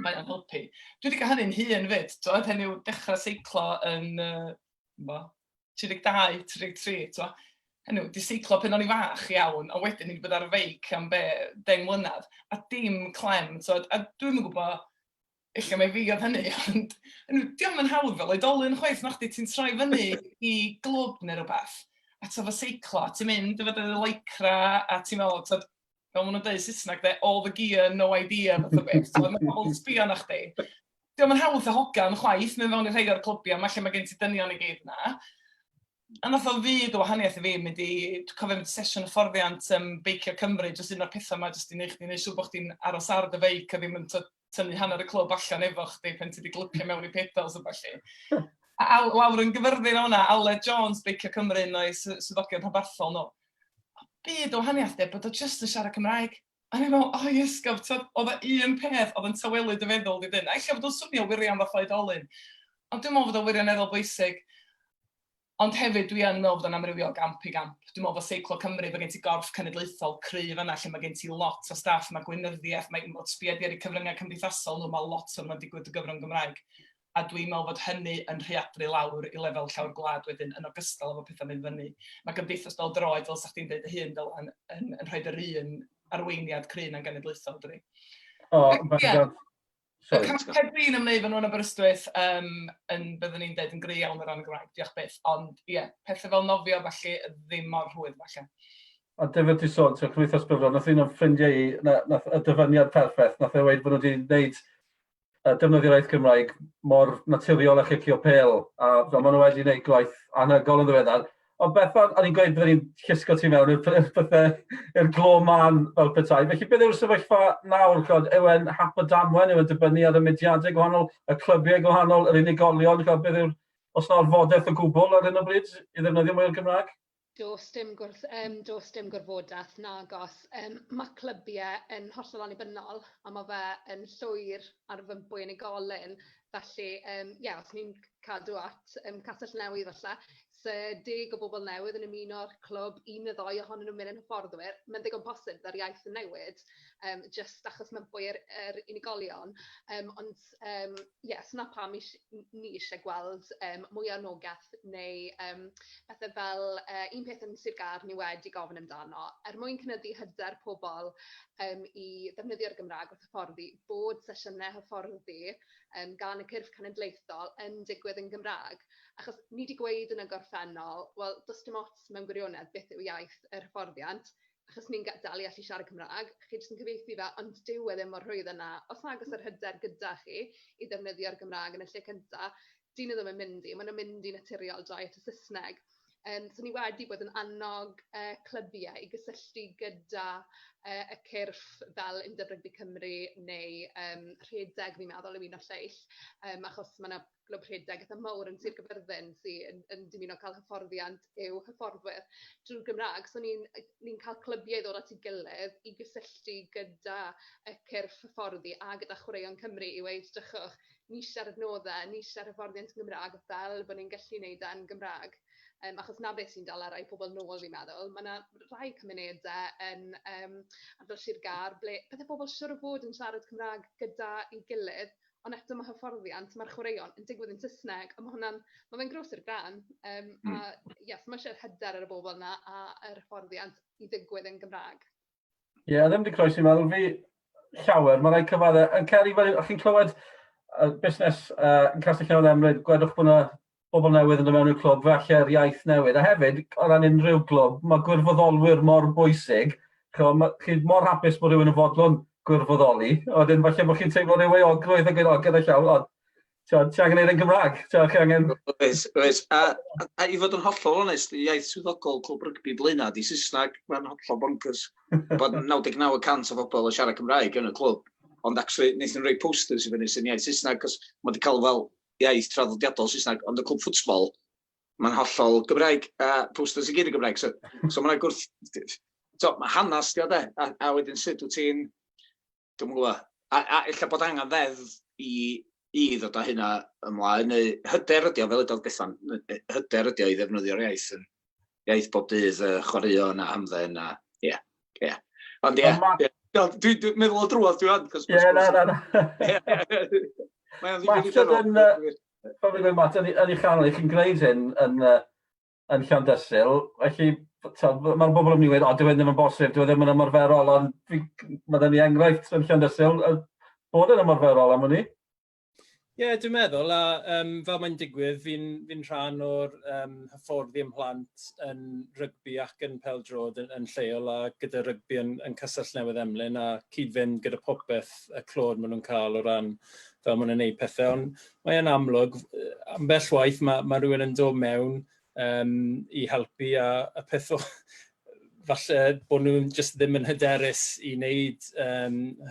Mae o'n helpu. Dwi wedi cael hynny'n hun 'fyd, tibod, hynny yw dechrau seiclo yn, uh, 32, 33, tibod. Hynny yw, 'di seiclo pan o'n i fach iawn, a wedyn ni 'di bod ar feic am be, 10 mlynedd, a dim clem, tibod. A dwi'm yn gwybod, ella mai fi oedd hynny, ond hynny yw, 'di o'm yn hawdd fel oedolyn chwaith, nachdi, ti'n troi fyny i glwb neu rywbeth, a tibod efo seiclo, a ti'n mynd efo dy lycra, a ti'n meddwl, tibod, fel maen nhw'n dweud Saesneg de, all the gear, no idea, fath o beth. Tibod, mae pobl yn sbio arna chdi. Dio'm yn hawdd i hogan chwaith, mynd fewn i rhai o'r clybiau 'ma lle mae gen ti dynion i gyd yna. A nath o fyd o wahaniaeth i fi mynd i, dwi'n cofio mynd i sesiwn hyfforddiant Beicio Cymru, jyst un o'r pethau 'ma jyst i wneud chdi wneud siŵr bod chdi'n aros ar dy feic a ddim yn tibod tynnu hanner y clwb allan efo chdi pan ti 'di glypio mewn i pedals a ballu. A lawr yn Gyfyrddin o hwnna, Aled Jones, Beicio Cymru, un o'i swyddogion rhanbarthol nhw. Byd o wahaniaeth de, bod o jyst yn siarad Cymraeg. A o'n i'n meddwl, o iesgob, tibod, oedd o un peth oedd yn tawelu dy feddwl di dyn. A ella bod o'n swnio wirion fatha oedolyn, ond dwi'n meddwl bod o'n wirioneddol bwysig. Ond hefyd dwi yn meddwl bod o'n amrywio o gamp i gamp. Dwi'n meddwl bod Seiclo Cymru, bod gen ti gorff cenedlaethol cryf yna lle mae gen ti lot o staff, mae gweinyddiaeth, mae sbia di ar eu cyfryngau cymdeithasol nhw, mae lot o'n nhw'n digwydd drwy gyfrwng Gymraeg. A dwi'n meddwl bod hynny yn rhaeadru lawr i lefel llawr gwlad wedyn, yn ogystal efo pethau'n mynd fyny. Mae Gymdeithas Bêl-droed, fel 'sa chdi'n deud dy hun, Dylan, yn, yn rhoid yr un arweiniad cry na'n genedlaethol, dydi? O, yeah. Y campau dwi'n ymwneud efo nhw yn Aberystwyth um, yn, byddwn ni'n dweud, yn gry iawn o ran y Gymraeg, diolch byth. Ond ie, yeah, pethau fel nofio falle ddim mor rhwydd falle. A dyfa ti sôn, ti'n Cymdeithas Bêl-droed, nath un o'n ffrindiau i, na, nath y dyfyniad perffaith, nath e weud bod nhw wedi gwneud defnyddio'r iaith Gymraeg mor naturiol â chicio pêl, a fel maen nhw wedi gwneud gwaith anhygoel yn ddiweddar. Ond Bethan, o'n i'n gweud byddwn ni'n llusgo ti mewn i'r pethau, i'r glo man fel petai. Felly beth yw'r sefyllfa nawr, chod, yw e'n hap o damwen, yw e'n dibynnu ar y mudiadau gwahanol, y clybiau gwahanol, yr unigolion, chod, beth yw'r, os na orfodaeth o gwbl ar hyn o bryd i ddefnyddio mwy o'r Gymraeg? Does dim, gwrth, does dim gorfodaeth, nagos. Mae clybiau yn hollol annibynnol a mae fe yn llwyr ar fympwy unigolyn. Felly, yeah, os ni'n cadw at Castell Newydd falle, se 10 o bobl newydd yn ymuno â'r clwb, un neu ddou ohonyn nhw'n mynd yn hyfforddwyr, mae'n ddigon posib byddai'r iaith yn newid, jyst achos mae'n fwy yr unigolion. Ond ie, so 'na pam ni eisiau gweld mwy o anogaeth neu pethau fel un peth yn Sir Gâr ni wedi gofyn amdano, er mwyn cynyddu hyder pobl i ddefnyddio'r Gymraeg wrth hyfforddi, bod sesiynau hyfforddi gan y cyrff cenedlaethol yn digwydd yn Gymraeg. Achos ni 'di gweud yn y gorffennol, wel, does dim ots mewn gwirionedd beth yw iaith yr hyfforddiant, achos ni'n dal i allu siarad Cymraeg, chi jyst yn cyfieithu fe, ond dyw e ddim mor rhwydd yna. Os nag oes yr hyder gyda chi i ddefnyddio'r Gymraeg yn y lle cynta, dyn nhw ddim yn mynd i, maen nhw'n mynd i naturiol droi at y Saesneg. So ni wedi bod yn annog clybiau i gysylltu gyda y cyrff fel Undeb Rygbi Cymru neu Rhedeg, fi'n meddwl, yw un o'r lleill, achos mae yna glwb rhedeg eitha mawr yn Sir Gaerfyrddin sy'n yn dymuno cael hyfforddiant i'w hyfforddwyr drwy'r Gymraeg. So ni'n ni cael clybiau i ddod at ei gilydd i gysylltu gyda y cyrff hyfforddi a gyda Chwaraeon Cymru i weud, drychwch, ni eisiau'r adnoddau, ni eisiau'r hyfforddiant yn Gymraeg fel bod ni'n gallu gwneud e yn Gymraeg. Achos 'na beth sy'n dala rai pobl nôl, fi'n meddwl. Mae 'na rai cymunedau yn ardal Sir Gâr ble bydde pobl siŵr o fod yn siarad Cymraeg gyda'i gilydd, ond eto mae hyfforddiant, mae'r chwaraeon yn digwydd yn Saesneg, a mae hwnna'n, mae fe'n groes i'r graen. A yes, mae eisiau'r hyder ar y bobl yna a yr hyfforddiant i ddigwydd yn Gymraeg. Ie, yeah, ddim wedi croesi meddwl fi llawer. Mae rhaid cyfadde. Yn Ceri, fel chi'n clywed busnes yn Castell Newydd Emlyn, gwedwch bod yna bobl newydd yn dod mewn i'r clwb, falle'r iaith newydd. A hefyd, o ran unrhyw glwb, mae gwirfoddolwyr mor bwysig. Chymod, ma, chi mor hapus bod rhywun yn fodlon gwirfoddoli. A wedyn, falle bod chi'n teimlo rhyw euogrwydd yn gweud, o, gyda llaw, o, ti angen neud yn Gymraeg. Ti angen... Oes, oes. A i fod yn hollol onest, iaith swyddogol Clwb Rygbi Blaenau di Saesneg, mae'n hollol bonkers. Bod 99% o bobl yn siarad Cymraeg yn y clwb, ond actually, wnaethon nhw rhoi posters i fyny sy'n iaith Saesneg, cos mae wedi cael fel iaith traddodiadol Saesneg, ond y clwb ffwtbol, mae'n hollol Gymraeg, a posters i gyd yn Gymraeg. So mae'n gwrth... So, mae hanes, di o de, a wedyn sut wyt ti'n, Dwi'm yn gwybod. A ella bod angen ddeddf i ddod â hynna ymlaen, neu hyder ydi o, fel ydodd Bethan, hyder ydi o i ddefnyddio'r iaith yn iaith bob dydd, chwaraeon a hamdden a ie, ie. Ond ie, ie. Dwi'n dwi meddwl o drwodd dwi ond. Ie, na, na, na. Mae o'n ddigon yn, fel fi'n gweud, Matt, yn ei chanol, chi'n gwneud hyn yn, yn Llandysul, felly mae'r bobl yn mynd i weud, o, dyw e ddim yn bosib, dyw e ddim yn ymarferol, ond fi, mae 'da ni enghraifft yn Llandysul, bod yn ymarferol am wn i. Ie, yeah, dwi'n meddwl, a fel mae'n digwydd, fi'n fi rhan o'r hyfforddi ym mhlant yn rygbi ac yn pêl-droed yn lleol, a gyda rygbi yn Castell Newydd Emlyn, a cyd-fynd gyda popeth y clod maen nhw'n cael o ran fel maen nhw'n gwneud pethau. Ond mae'n amlwg, ambell waith mae rhywun yn dod mewn i helpu, a peth o falle bod nhw'n jyst ddim yn hyderus i wneud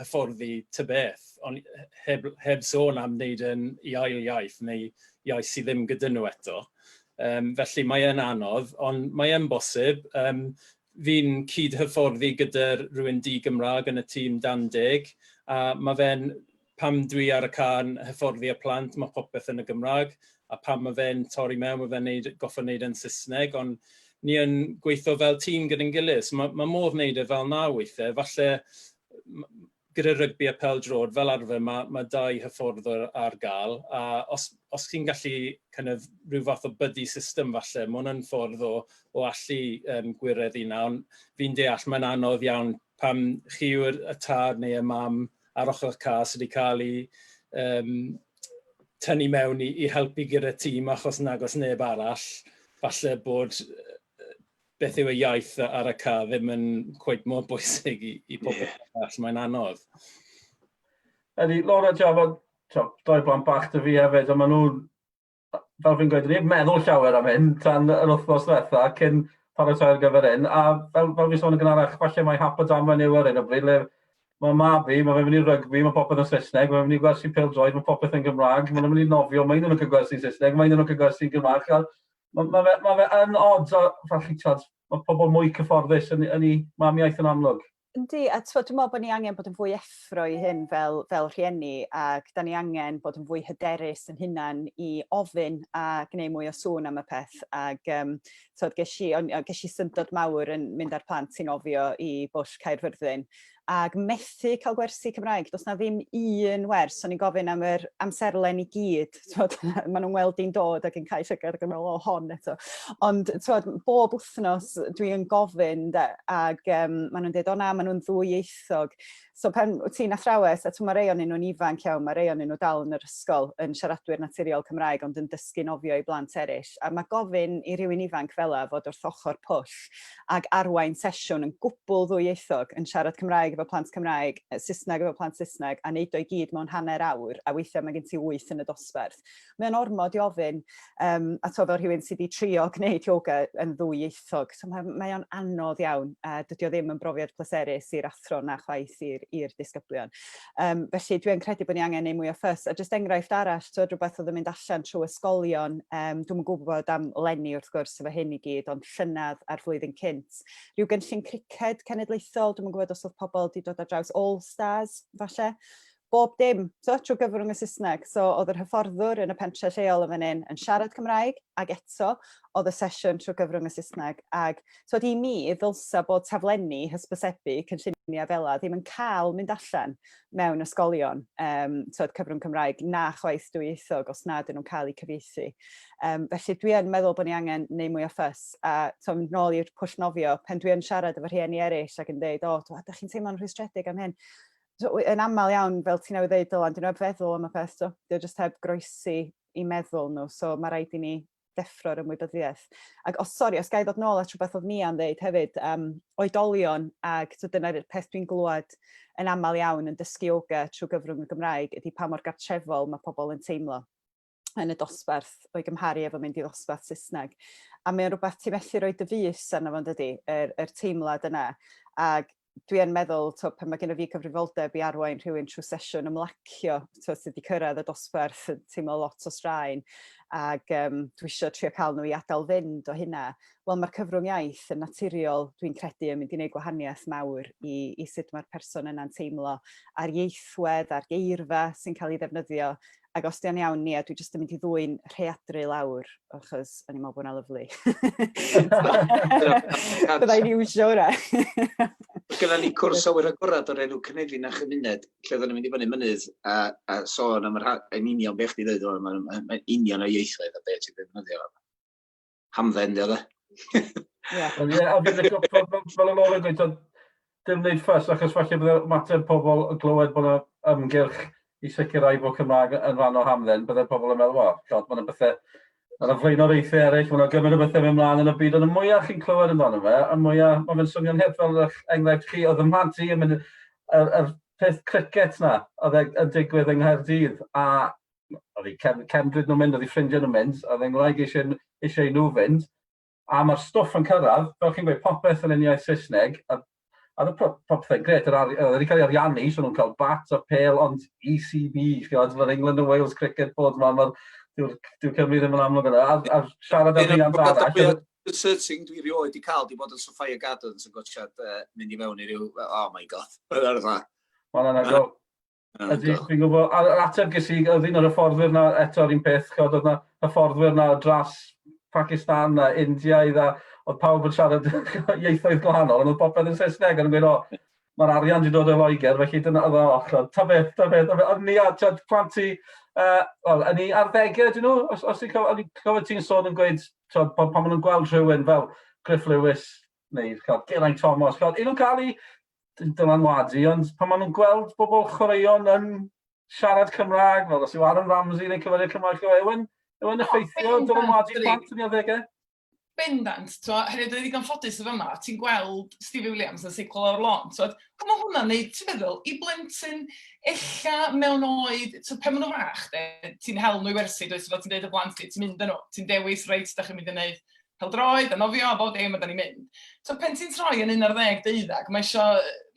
hyfforddi ty beth, ond heb sôn am wneud yn i ail iaith neu iaith sydd ddim gyda nhw eto. Felly mae e'n anodd, ond mae e'n bosib. Fi'n cyd-hyfforddi gyda rhywun di-Gymraeg yn y tîm dan 10, a mae fe'n, pam dwi ar y ca'n hyfforddi y plant, mae popeth yn y Gymraeg, a pam mae fe'n torri mewn, mae fe'n neud, goffo wneud yn Saesneg, ond ni yn gweithio fel tîm gyda'n gilydd. So mae modd wneud e fel 'na weithiau. Falle gyda rygbi a pêl-droed, fel arfer mae dau hyfforddwr ar gael, a os chi'n gallu kind of, rhyw fath o buddy system falle, mae hwnna'n ffordd o allu gwireddu 'na, ond fi'n deall mae'n anodd iawn pam chi yw'r y tad neu y mam ar ochr y car sydd wedi cael ei tynnu mewn i helpu gyda'r tîm achos nag oes neb arall, falle bod beth yw y iaith ar y car ddim yn cweit mor bwysig i pobl arall, mae'n anodd. Ydy, Laura, ti'n fod, doi blant bach dy fi hefyd, a maen nhw'n, fel fi'n gweud, ni'n meddwl llawer am hyn tan yr wythnos diwetha cyn paratoi ar gyfer hyn, a fel fi sôn yn gynharach, falle mae hap a damwain yw ar hyn o bryd, le mae mab fi, mae fe'n mynd i rygbi, mae popeth yn Saesneg, mae'n mynd i gwersi pêl-droed, mae popeth yn Gymraeg, mae'n mynd i nofio, mae un o'n nhw'n cael gwersi'n Saesneg, mae un o'n nhw'n cael gwersi'n Gymraeg. Mae fe yn odd, a falle, ti'od, mae pobl mwy cyfforddus yn, yn ei mamiaith yn amlwg. Yndi, a t'mod, dwi'n meddwl bod ni angen bod yn fwy effro i hyn fel, fel rhieni, ac da ni angen bod yn fwy hyderus yn hunan i ofyn a gwneud mwy o sŵn am y peth. Ac um, t'mod, ges i, on, ges i syndod mawr yn mynd â'r plant sy'n nofio i Bwll Caerfyrddin, ac methu cael gwersi Cymraeg. Does na ddim un wers, o'n i'n gofyn am yr amserlen i gyd. T'mod, maen nhw'n weld i'n dod ac yn cael llygad ac yn meddwl, o, hon eto. Ond t'mod, bob wythnos dwi yn gofyn, de, ac maen nhw'n dweud, o na, maen nhw'n ddwyieithog. So pan wyt ti'n athrawes, a t'mod, mae rei ohonyn nhw'n ifanc iawn, mae rei ohonyn nhw dal yn yr ysgol yn siaradwyr naturiol Cymraeg, ond yn dysgu nofio i blant eraill. A mae gofyn i rywun ifanc fel 'a fod wrth ochr pwll ac arwain sesiwn yn gwbl ddwyieithog, yn siarad Cymraeg efo plant Cymraeg, Saesneg efo plant Saesneg, a neud o i gyd mewn hanner awr, a weithiau mae gen ti wyth yn y dosbarth. Mae'n ormod i ofyn, a to fel rhywun sydd wedi trio gwneud yoga yn ddwyieithog, so mae, mae o'n anodd iawn, a dydy o ddim yn brofiad pleserus i'r athro na chwaith i'r disgyblion. Felly dwi'n credu bod ni angen neud mwy o ffys. A jyst enghraifft arall, twyd, rhywbeth oedd yn mynd allan trwy ysgolion, dwi'm yn gwybod am leni wrth gwrs efo hyn i gyd, ond llynedd a'r flwyddyn cynt, rhyw gynllun criced cenedlaethol, dwi'm yn gwybod os oedd pobl wedi dod ar draws All Stars, falle. Bob dim, so, trwy gyfrwng y Saesneg. So, oedd yr hyfforddwr yn y pentre lleol yn fan hyn yn siarad Cymraeg, ac eto, oedd y sesiwn trwy gyfrwng y Saesneg. Ac, so, i mi, ddylsa bod taflenni hysbysebu cynlluniau fel 'a ddim yn cael mynd allan mewn ysgolion, twod, cyfrwng Cymraeg, na chwaith dwyieithog os nad ydyn nhw'n cael eu cyfieithu. Felly dwi yn meddwl bod ni angen neud mwy o ffys, a to, mynd nôl i'r pwll nofio, pen dwi yn siarad efo rhieni eraill ac yn deud, o, oh, ydych chi'n teimlo'n rhwystredig am hyn? So, yn aml iawn, fel ti'n newydd ddeud, Dylan, dyn nhw heb feddwl am y peth, so, dyn nhw jyst heb groesi i meddwl nhw, so mae rhaid i ni deffro'r ymwybyddiaeth. Ac os, sori, os ga i ddod nôl at rhywbeth oedd Nia'n ddeud hefyd, oedolion, ac so dyna'r peth dwi'n glywed yn aml iawn yn dysgu yoga trwy gyfrwng y Gymraeg, ydy pa mor gartrefol mae pobl yn teimlo yn y dosbarth o'i gymharu efo mynd i ddosbarth Saesneg. A mae o'n rhywbeth ti methu rhoi dy fys arno fo'n dydy, yr, yr teimlad yna. Ac dwi yn meddwl, to, pan mae gennym fi cyfrifoldeb i arwain rhywun trwy sesiwn ymlacio, to, sydd wedi cyrraedd y dosbarth yn teimlo lot o straen, ac dwi eisiau trio cael nhw i adael fynd o hynna. Wel, mae'r cyfrwng iaith yn naturiol, dwi'n credu, yn mynd i wneud gwahaniaeth mawr i, i sut mae'r person yna'n teimlo, a'r ieithwedd, a'r geirfa sy'n cael ei ddefnyddio, Ac os 'di o'n iawn, Nia, dwi jyst yn mynd i ddwyn rhaeadru lawr, achos o'n i'n meddwl bod hwnna'n lyfli. Bydda i'n iwsio hwnna. Gyda ni cwrs awyr agorad o'r enw Cynefin a Chymuned, lle oedden ni'n mynd i fyny mynydd a, a sôn am yr yn union beth chdi ddeud, mae'n ma, ma union o ieithoedd a beth ti'n ddefnyddio. Hamdden, di o, de. Ie, a fi'n licio, fel yn ôl yn gweud, dim wneud ffys, achos falle bydde ymateb pobl yn glywed bod yna ymgyrch i sicrhau bod Cymraeg yn rhan o hamdden, bydde pobl yn meddwl, o, god, mae yna bethau, mae yna flaenoriaethau eraill, mae yna gymaint o bethau mynd mlaen yn y byd, ond y mwyaf chi'n clywed amdano fe, y mwyaf mae fe'n swnio'n hip fel eich enghraifft chi, oedd y mhlant i yn mynd, yr, yr peth cricket na, oedd e yn digwydd yng Nghaerdydd, a oedd eu cefn, cefndryd nhw'n mynd, oedd eu ffrindiau nhw'n mynd, oedd yng Ngwraig eisiau, eisiau nhw fynd, a mae'r stwff yn cyrraedd, fel chi'n gweud, popeth yn uniaith Saesneg, a, a oedd popeth yn gret, oedd wedi cael ei ariannu, so nhw'n cael bat a pel, ond ECB, chi'n gwybod, mae'r England and Wales Cricket Board, mae'r ma, dyw, dyw Cymru ddim yn amlwg yna, a, a siarad am rhiant arall. Disconcerting dwi rioed di cael di bod yn Sophia Gardens yn gotchad uh, mynd i fewn i ryw, oh my god, Mae'n anhygoel. Ydy, dwi'n gwybod. A'r ateb ges i, oedd un o'r hyfforddwyr na eto'r un peth, chod, oedd na hyfforddwyr na dras Pakistan a India, idda, oedd pawb yn siarad ieithoedd gwahanol, ond oedd popeth yn Saesneg, ond yn gweud, o, mae'r arian wedi dod o Loegr, felly dyna oedd o, chod, ta beth, ta beth, ta beth. Ond ni, a, tyd, plant i, uh, wel, yn ei arddegau ydyn nhw, os, os ti'n cofio, cofio ti'n sôn yn gweud, tyd, pan, pan maen nhw'n gweld rhywun fel Griff Lewis, neu chod, Geraint Thomas, chod, un nhw'n cael ei dylanwadu, ond pan maen nhw'n gweld bobl chwaraeon yn siarad Cymraeg, fel os yw Aaron Ramsey neu cyfeiriad Cymraeg, yw e'n yw e'n effeithio dylanwadu plant yn ei arddegau? Bendant, t'mo', hefyd yn ddigon ffodus yn fama, ti'n gweld Stevie Williams yn seiclo lawr lôn, t'mod, a ma' hwnna'n neud, ti'n feddwl, i blentyn ella mewn oed, t'od pan ma' nhw'n fach de, ti'n hel nhw i wersi, dwyt, fel ti'n deud o blant ti, ti'n mynd â nhw, ti'n dewis, reit, dach chi'n mynd i wneud pêl-droed a nofio a bob dim a 'dan ni'n mynd. So pen ti'n troi yn 11, 12, mae isio,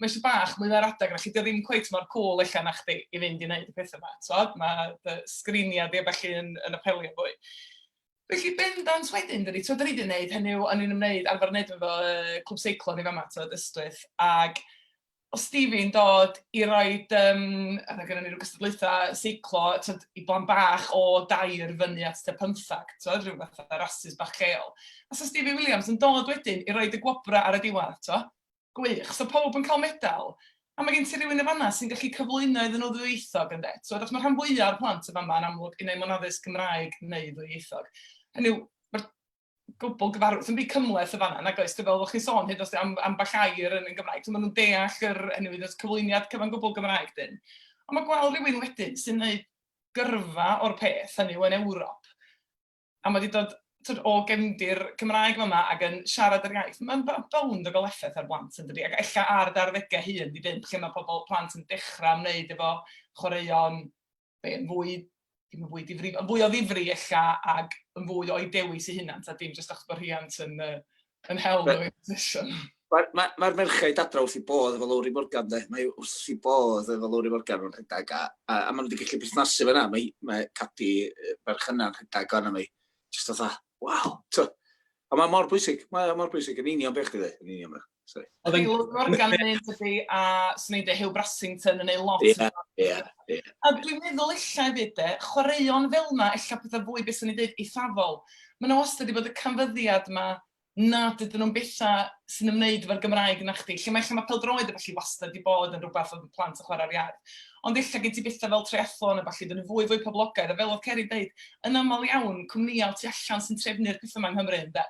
mae isio bach mwy ar adeg na chi, 'di o ddim cweit mor cŵl ella na chdi i fynd i wneud y pethau 'ma, t'mod? Ma' dy sgriniau di a ballu yn, yn apelio fwy. Felly bendant wedyn, dydi, tibod, dan ni 'di wneud, hynny yw, o'n i'n ymwneud, arfer wneud efo clwb seiclo ni fama, tibod, Ystwyth, ac o Stevie'n dod i roid, oedd gynnon ni ryw gystadlaethau seiclo, tibod, i blant bach o dair fyny at tua pymtheg, tibod, rhyw fath o rasys bach lleol. A so Stevie Williams yn dod wedyn i roid y gwobrau ar y diwedd, tibod. Gwych. So pawb yn cael medal. A mae gen ti rywun yn fan'na sy'n gallu cyflwyno iddyn nhw ddwyieithog ynde. Tibod, achos mae rhan fwyaf o'r plant yn fama yn amlwg unai mewn addysg Gymraeg neu ddwyieithog. Hynny yw, mae'r gwbl gyfarwydd, ddim byd cymhleth yn fan'na, nag oes? Fel oeddech chi'n sôn, hyd yn oed am ambell air yn Gymraeg, so maen nhw'n deall yr, hynny yw, cyflwyniad cyfan gwbl Gymraeg dyn. Ond mae gweld rhywun wedyn sy'n gwneud gyrfa o'r peth, hynny yw yn Ewrop, a mae 'di dod tibod, o gefndir Cymraeg fama ac yn siarad yr iaith, mae'n bownd o gael effaith ar blant yn dydi? Ac ella ar dy arddegau hŷn 'di fynd, lle mae pobl, plant yn dechrau ymwneud efo chwaraeon be, yn fwy, dim yn fwy difrifol, yn fwy o ddifri ella ac yn fwy o'i dewis eu hunan, ta dim jyst achos bod rhiant yn, yn hel nhw i'r position. Mae'r ma, ma merchaid adra wrth i bodd efo Lowri Morgan, de. Mae wrth i bodd efo Lowri Morgan yn rhedeg, a, a, a maen nhw wedi gallu berthnasu fyna. Mae, mae Cadi ferch yna'n rhedeg o'n mae just fatha, waw. A mae mor bwysig, mae mor bwysig, yn union beth chdi dweud, yn union beth. Sorry. Oedd yn Morgan yn un tydi, a swn i'n dweud Huw Brassington yn ei lot. Ie, ie, ie. A dwi'n meddwl ella hefyd de, chwaraeon fel yna, ella pethau fwy beth swn i'n dweud eithafol. Mae yna wastad wedi bod y canfyddiad yma nad ydyn nhw'n bethau sy'n ymwneud efo'r Gymraeg na chdi. Lle mae ella mae pêl-droed a ballu wastad wedi bod yn rhywbeth oedd y plant yn chwarae ar iard. Ond ella gen ti bethau fel triathlon a ballu, dyn nhw'n fwy fwy poblogaidd. A fel oedd Ceri'n deud, yn aml iawn, cwmnïau tu allan sy'n trefnu'r pethau yma yng Nghymru, ynde.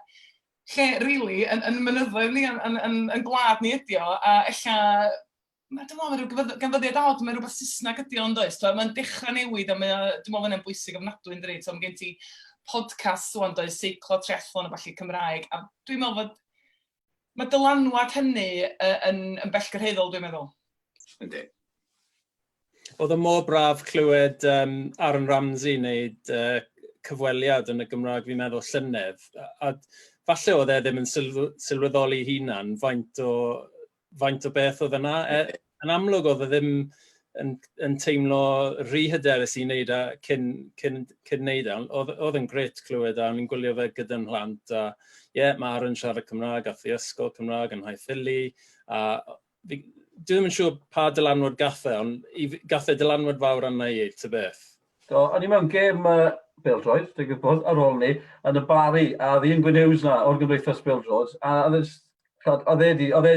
Lle, rili, yn, yn mynyddoedd ni, yn, yn, yn, yn gwlad ni ydi o, a ella ma' dwi'n meddwl mae rhyw ganfyddiad od, mae rhywbeth Saesneg ydi o yn does? Mae'n dechrau newid a mae o, dwi'n meddwl mae'n bwysig ofnadwy yn dydi? Mae gen ti podcast ŵan does, seiclo, triathlon a ballu Cymraeg, a dwi'n meddwl fod mae dylanwad hynny yn, yn bellgyrhaeddol dwi'n meddwl. Yndi. Oedd o mor braf clywed um, Aaron Ramsey wneud cyfweliad yn y Gymraeg, fi'n meddwl, llynedd. A, a falle oedd e ddim yn sylw, sylweddoli hunan faint o faint o beth oedd yna. E, yn amlwg oedd e ddim yn, yn teimlo rhy hyderus i wneud e cyn, cyn, cyn wneud e. Oedd, oedd yn gret clywed a o'n i'n gwylio fe gyda'n mhlant. A ie, yeah, mae Aaron siarad Cymraeg, ath i ysgol Cymraeg yn Haethili. A fi, dwi ddim yn siŵr pa dylanwad gath e, ond i, gath e dylanwad fawr arna i, ta beth. Do, o'n i mewn gêm bêl-droed, dwi'n gwybod, ar ôl ni, yn y Bari, a oedd Ian Gwyn Hughes na o'r Gymdeithas Bêl-droed, a oedd e, oedd e, oedd e,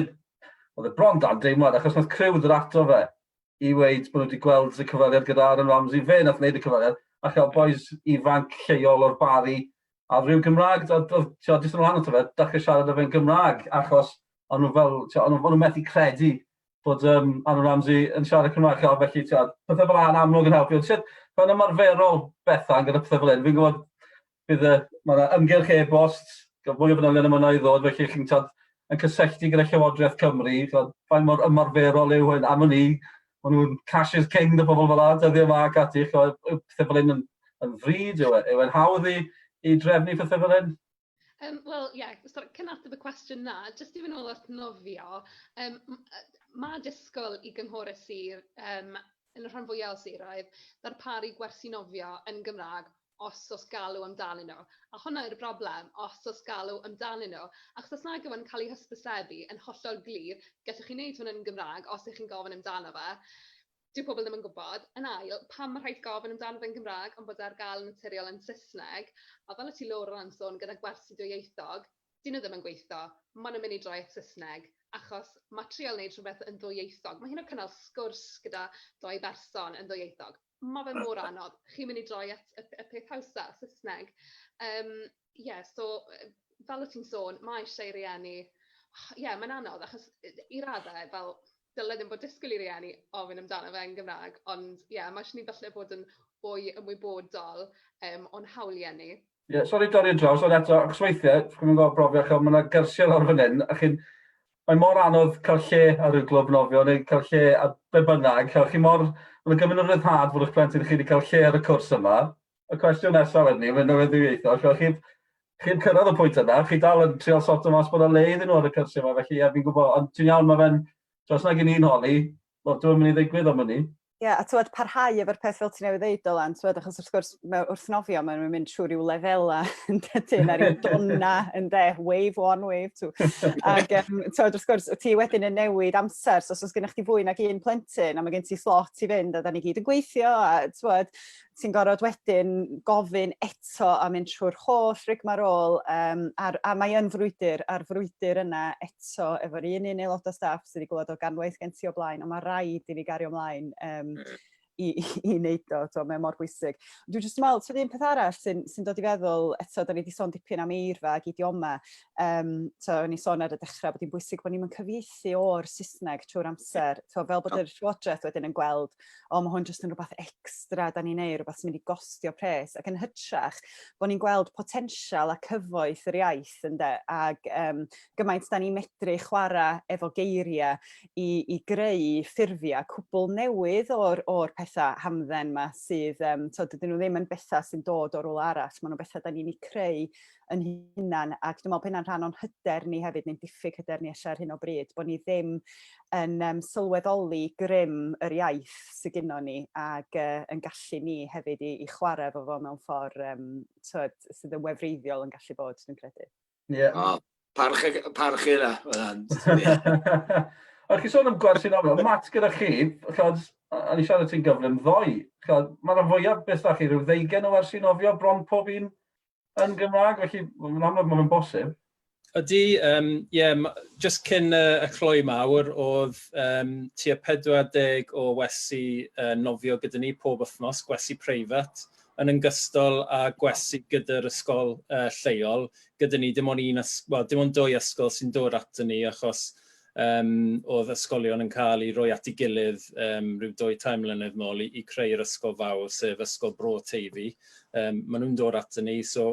oedd e bron dan deimlad, achos nath criw ddod ato fe i weid bod nhw wedi gweld y cyfweliad gyda Aaron Ramsey, fe nath wneud y cyfweliad, a chael boys ifanc lleol o'r Bari, a rhyw Gymraeg, oedd, oedd, oedd, jyst yn lan ato fe, dechrau siarad â fe'n Gymraeg, achos o'n nhw fel, o'n nhw methu credu bod um, Aaron Ramsey yn siarad Cymraeg, a felly tiad, pethau fel yna'n amlwg yn helpu. Ond sut, mae'n ymarferol Bethan gyda pethau fel hyn, fi'n gwybod bydd y, mae yna ymgyrch e-bost, gael mwy o fanylion am hwnna i ddod, felly chi'n tiad, yn cysylltu gyda Llywodraeth Cymru, tiad, faint mor ymarferol yw hyn, am hynny, maen nhw'n cash is king dy bobl fel yna, dyddiau yma ac ati, pethau fel hyn yn, yn fryd, yw e, yw e'n hawdd i, i drefnu pethau fel hyn? Wel, ie, yeah, sorry, cyn ateb y cwestiwn na, jyst i fynd ôl at nofio, um, mae disgwyl i gynghorau sir um, yn y rhan fwyaf o siroedd ddarparu gwersi nofio yn Gymraeg os oes galw amdanyn nhw. A hwnna yw'r broblem, os oes galw amdanyn nhw. Achos os nag yw e'n cael ei hysbysebu yn hollol glir, gallwch chi wneud hwn yn Gymraeg os ych chi'n gofyn amdano fe, dyw pobl ddim yn gwybod. Yn ail, pam mae rhaid gofyn amdano fe'n Gymraeg ond bod e ar gael yn naturiol yn Saesneg? A fel y ti Laura yn sôn gyda gwersi dwyieithog, dyn nhw ddim yn gweithio, maen nhw'n mynd i droi at Saesneg, achos mae trial wneud rhywbeth yn ddwyieithog, mae hyn o cynnal sgwrs gyda dou berson yn ddwyieithog, mae fe mor anodd, chi'n mynd i droi at y, y peth hawsa, Saesneg. Um, yeah, so fel o ti'n sôn, mae eisiau i rieni, ie, yeah, mae'n anodd, achos i raddau, fel dyle ddim bod disgwyl i rieni ofyn amdano fe yn Gymraeg, ond ie, yeah, mae eisiau ni falle bod yn fwy ymwybodol um, o'n hawliau ni. Ie, yeah, sori dorri yn draws, ond eto, achos weithiau, chi'n gwybod brofiad, ch'od, mae yna gyrsiau lawr fan hyn, a chi'n, mae mor anodd cael lle ar ryw glwb nofio, neu cael lle ar be bynnag, ch'od, chi mor, mae'n gymaint o ryddhad fod eich plentyn chi wedi cael lle ar y cwrs yma. Y cwestiwn nesaf wedyn ni, mynd o'n ddwyieithog, ch'od, chi, chi'n cyrraedd y pwynt yna, chi dal yn trial sorto mas bod 'na le iddyn nhw ar y cyrsiau yma, felly ie, fi'n gwybod, ond ti'n iawn, mae fe'n, os nag i ni'n holi, wel, dwi'n mynd i ddigwydd am hynny. Ie, yeah, a tywed, parhau efo'r peth fel ti newydd ddeud, Dylan, tywed, achos wrth gwrs, mae, wrth nofio, maen nhw'n mynd trwy ryw lefela, yn dydyn, a ryw donna, yn de, wave one, wave two. Ac, tywed, wrth gwrs, ti wedyn yn newid amser, so os oes gennych chi fwy nag un plentyn, a mae gen ti slot i fynd, a da ni gyd yn gweithio, a tywed, ti'n gorfod wedyn gofyn eto a mynd trwy'r holl rigmarole, um, a, a mae yn frwydr, a'r frwydr yna eto efo'r un un aelod o staff sydd wedi gweld o ganwaith gen ti o blaen, ond mae rhaid i ni gario ymlaen um, i, i, i wneud o, to, mae mor bwysig. Dwi'n jyst meddwl, so un peth arall sy'n sy dod i feddwl, eto, da ni wedi sôn dipyn am eirfa ac idioma, um, so, o'n i sôn ar y dechrau bod hi'n bwysig bod ni'n cyfieithu o'r Saesneg trwy'r amser, so, fel bod y Llywodraeth wedyn yn gweld o, mae hwn jyst yn rhywbeth extra da ni'n neud, rhywbeth sy'n mynd i gostio pres, ac yn hytrach bod ni'n gweld potensial a cyfoeth yr iaith, ynde, ac um, gymaint da ni'n medru chwarae efo geiriau i, i greu ffurfiau cwbl newydd o'r, or pethau hamdden yma sydd, um, to, dydyn nhw ddim yn bethau sy'n dod o rwle arall, maen nhw'n bethau da ni'n eu creu yn hunan, ac dwi'n meddwl bod hynna'n rhan o'n hyder ni hefyd, neu'n diffyg hyder ni ella ar hyn o bryd, bod ni ddim yn um, sylweddoli grym yr iaith sydd gynnon ni ac uh, yn gallu ni hefyd i, i chwarae efo fo mewn ffordd um, tywed, sydd yn wefreiddiol yn gallu bod, dwi'n credu. Ie. Yeah. Oh, parch, parch yna. A chi sôn am gwersi nofio, Matt gyda chi, chod, a ni siarad ti'n gyflym ddoe, chod, mae'n rhan fwyaf beth da chi, rhyw ddeugen o wersi nofio bron pob un yn Gymraeg, felly mae'n amlwg mae'n bosib. Ydy, um, yeah, just cyn y, y cloi mawr, oedd um, tua 40 o wesi uh, nofio gyda ni pob wythnos, gwesi preifat, yn yngystal â gwesi gyda'r ysgol uh, lleol. Gyda ni dim ond un, well, dim ond dwy ysgol sy'n dod ato ni achos um, oedd ysgolion yn cael eu rhoi at ei gilydd um, rhyw dwy tair mlynedd nôl i, i creu'r ysgol fawr, sef Ysgol Bro Teifi. Um, maen nhw'n dod ato ni, so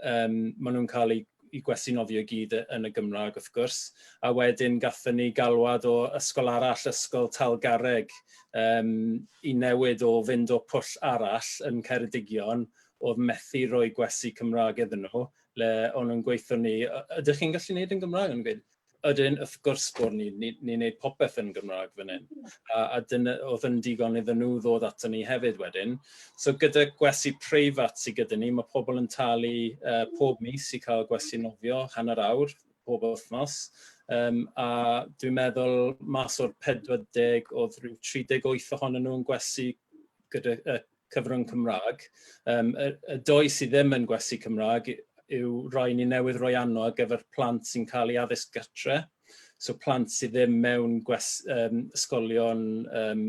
um, maen nhw'n cael eu i gwesti nofio i gyd yn y Gymraeg wrth gwrs. A wedyn gathon ni galwad o ysgol arall, Ysgol Talgarreg, um, i newid o fynd o pwll arall yn Ceredigion, oedd methu rhoi gwesti Cymraeg iddyn nhw, le o'n nhw'n gweithio ni, ydych chi'n gallu gwneud yn Gymraeg? O'n nhw'n gweud, ydyn, wrth gwrs bod ni'n ni, ni wneud popeth yn Gymraeg fan hyn. A, a dyna oedd yn digon iddyn nhw ddod ato ni hefyd wedyn. So gyda gwesi preifat sydd gyda ni, mae pobl yn talu uh, pob mis i cael gwesi nofio, hanner awr, pob wythnos. Um, a dwi'n meddwl mas o'r 40 oedd rhyw 38 ohonyn nhw yn gwesi gyda uh, cyfrwng Cymraeg. Um, y, y doi sydd ddim yn gwesi Cymraeg yw rhai ni newydd roi anno ar gyfer plant sy'n cael ei addysg gatre. So plant sydd ddim mewn gwes, um, ysgolion um,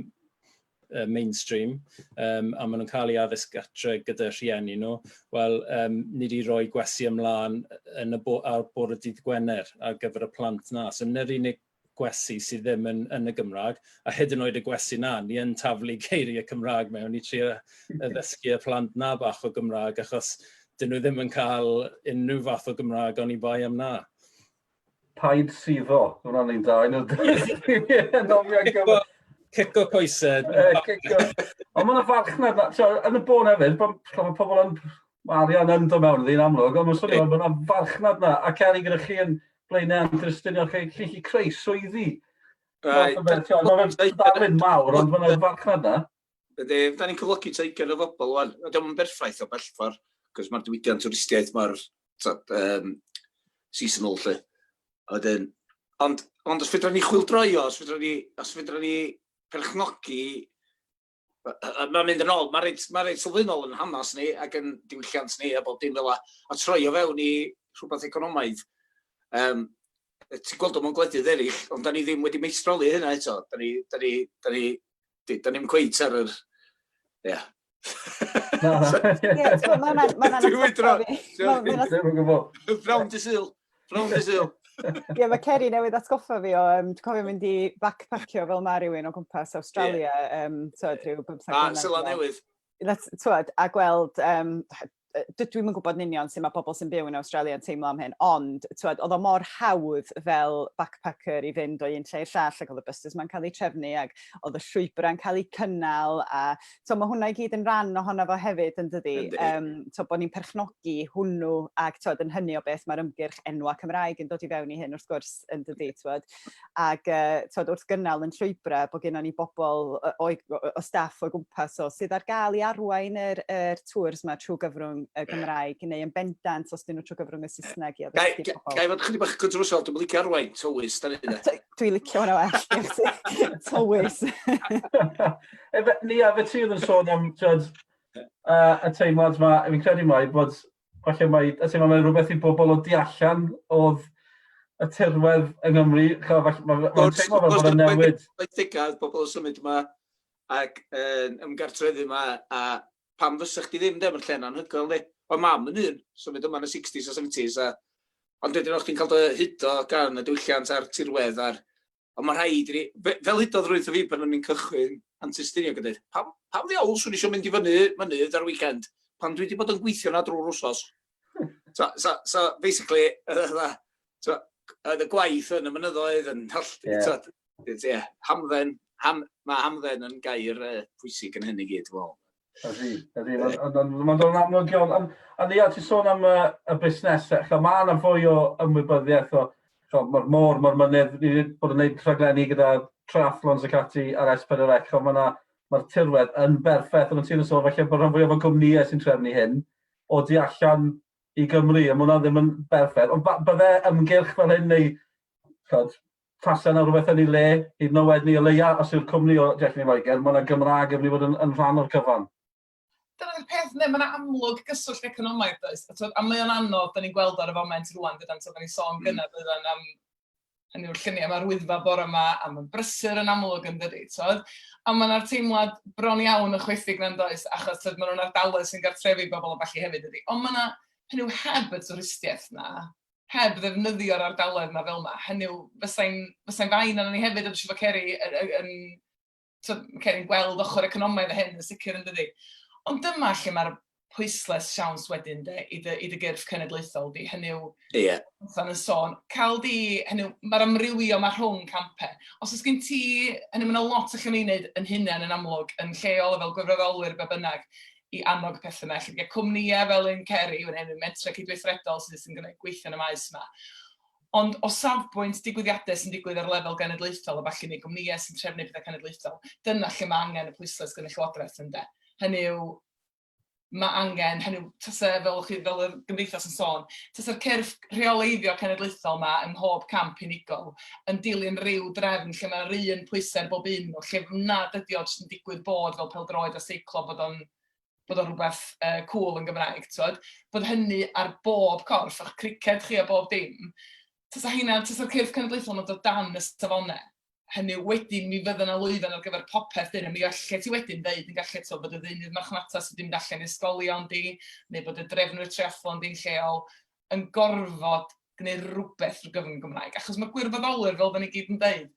uh, mainstream, um, a maen nhw'n cael ei addysg gatre gyda rhieni nhw, wel, um, ni wedi rhoi gwesi ymlaen yn y bo ar bore dydd Gwener ar gyfer y plant na. So, ny'r unig gwesi sydd ddim yn, yn y Gymraeg, a hyd yn oed y gwesi na, ni yn taflu geiriau Cymraeg mewn i trio ddysgu y plant na bach o Gymraeg, achos dyn nhw ddim yn cael unrhyw fath o Gymraeg oni bai am na. Paid suddo, hwnna'n un da. Un Cico coesau. Cico. Ond mae'n farchnad, yn y bôn hefyd, mae pobl yn Mae arian yn dod mewn iddi'n amlwg, ond mae'n swnio fel bod yna farchnad 'na, a Ceri gyda chi yn Blaenau Antur Stiniog, chi'n gallu creu swyddi. Right. Mae fe'n darlun mawr, ond mae yna farchnad 'na. Ydy, da ni'n cyflogi teigen o bobl wan. A dio'm yn berffaith o bell ffordd, cos mae'r diwydiant twristiaeth mor tod, um, seasonal lle. A wedyn, ond, ond os fedra ni chwildroi o, os fedra ni, os fedra ni perchnogi mae'n mynd yn ôl, mae'n reit, ma reit sylfaenol yn hanes ni ac yn diwylliant ni a bob dim fel 'a, a troi o fewn i rhywbeth economaidd. Um, ti'n gweld o mewn gwledydd eraill, ond da ni ddim wedi meistroli hynna eto. Da ni, da ni, da ni, da ni'n cweit ar yr... Ie. Yeah. Ie, mae'n Dwi'n wydro. Brown dy syl. Brown dy syl. Ie, mae Ceri newydd atgoffa fi o, um, dwi'n cofio mynd i backpackio fel mae rhywun o gwmpas Australia, yeah. um, tywed, rhyw 15 mlynedd. A, Seland Newydd. Twyd, a gweld um, Dydw i'm yn gwybod yn union sut mae pobl sy'n byw yn Awstralia yn teimlo am hyn, ond twed, oedd o mor hawdd fel backpacker i fynd o un lle i'r llall, ac oedd y buses ma'n cael eu trefnu, ac oedd y llwybrau'n cael eu cynnal, a so, mae hwnna i gyd yn rhan ohono fo hefyd, yn dydi? Um, so, bod ni'n perchnogi hwnnw, ac twed, yn hynny o beth mae'r ymgyrch enwa Cymraeg yn dod i fewn i hyn, wrth gwrs, yn dydi, twed. Ac uh, twed, wrth gynnal yn llwybrau, bod gennym ni bobl o, o, o staff o gwmpas o, sydd ar gael i arwain yr, yr tours yma trwy gyfrwng y Gymraeg, neu yn bendant os dyn nhw trwy gyfrwng y Saesneg i addysgu pobl. Ga i fod chydig bach controversial, dwi'n licio arwain, tywys, da ni Dwi'n licio hwnna well, diolch Tywys. Ni a fe ti oedd yn sôn am twed, uh, y teimlad yma, fi'n credu mai bod falle mai, y teimlad mae rhywbeth i bobl o du allan oedd y tirwedd yng Nghymru. Mae'n ma, ma teimlo fel bod yn newid. Saithdegau, bobl yn symud yma ac yn ymgartrefu yma, a pam fysa chdi ddim, de, mae'r lle'n anhygoel, di. Oedd mam yn un, symud yma yn y 60s a 70s, a, ond wedyn o'ch chdi'n cael dy hudo gan y diwylliant a'r tirwedd a'r Ond mae rhaid i ni, fel hudodd rwy'n fi pan o'n i'n cychwyn Antur Stiniog yn dweud, pam, pam ddiawl swn i eisiau mynd i fyny mynydd ar weekend, pan dwi wedi bod yn gweithio na drwy'r wsos. So, so, so basically, so, oedd y gwaith yn y mynyddoedd yn holl, yeah. so, yeah, hamdden, ham, mae hamdden yn gair uh, pwysig yn hyn i gyd, dwi'n meddwl. Ydy, ydy. Mae'n dod yn amlwg iawn. A, a Nia, ti'n sôn am y, y busnesau. Chla, mae yna fwy o ymwybyddiaeth o mae'r môr, mae'r mynydd, ni wedi bod yn gwneud rhaglenni gyda triathlons ac ati ar S4C. Chla, mae mae'r tirwedd yn berffaith. Ond ti'n sôn, falle bod rhan fwyaf o gwmnïau sy'n trefnu hyn o du allan i Gymru, a mae hwnna ddim yn berffaith. Ond bydde ymgyrch fel hyn neu chod, tasa yna rhywbeth yn ei le, hyd yn oed wedyn ni o leia, os yw'r cwmni o tu allan i Loegr, mae yna Gymraeg yn mynd i fod yn, yn rhan o'r cyfan. Dyna'r peth, ne, mae yna amlwg gyswllt economaidd, does? A, twod, a mae o'n anodd, da ni'n gweld ar y foment rwan, dydan, so da ni'n sôn mm. gynnar, dydan, am hynny yw'r lluniau mae'r wyddfa bore yma, a mae'n brysur yn amlwg yn dydi, twod? A mae yna'r teimlad bron iawn yn chwithig na'n does, achos twod, maen nhw'n ardaloedd sy'n gartrefi bobl a ballu hefyd ydy. Ond mae yna, hynny yw heb y twristiaeth na, heb ddefnyddio'r ardaloedd 'ma fel 'ma, hynny yw, fysai'n fysai'n fain arnon ni hefyd, a dwi'n siŵr bod Ceri yn yn yn tibod, ma' Ceri'n gweld ochr economaidd y hyn yn sicr yn dydi. Ond dyma lle mae'r pwyslais siawns wedyn de, i dy, i dy gyrff cenedlaethol di, hynny yw, Ie. Bethan yn sôn, cael di, hynny yw, mae'r amrywio 'ma rhwng campau. Os oes gen ti, hynny yw, mae 'na lot allwn ni wneud yn hunain yn amlwg, yn lleol, fel gwirfoddolwyr, be bynnag, i annog y pethau yma. Felly, gael cwmnïau fel un Ceri, fan hyn, mentrau cydweithredol sydd sy'n gwneud gweithio yn y maes yma. Ond o safbwynt digwyddiadau sy'n digwydd ar lefel genedlaethol a falle neu gwmnïau sy'n trefnu pethau cenedlaethol, dyna lle mae angen y pwyslais gan y Llywodraeth ynde. Hynny yw, mae angen, hynny yw, tase, fel, chi, fel y gymdeithas yn sôn, tase'r cyrff rheoleiddio cenedlaethol yma ym mhob camp unigol yn dilyn rhyw drefn lle mae'r un pwysau ar bob un nhw, lle nad ydy o jyst yn digwydd bod fel pêl-droed a seiclo bod o'n bod o'n rhywbeth uh, cool yn Gymraeg, twod, bod hynny ar bob corff, a'ch criced chi a bob dim, tasa hynna, tasa'r cyrff cenedlaethol yn dod dan y safonau, hynny yw, wedyn mi fydda 'na lwyfan ar gyfer popeth dyn, a mi allet ti wedyn ddeud yn gallu eto bod y ddeunydd marchnata sydd wedi mynd allan i ysgolion di, neu bod y drefnwyr triathlon di'n lleol yn gorfod gwneud rhywbeth drwy gyfrwng y Gymraeg. Achos mae gwirfoddolwyr, fel da ni gyd yn deud,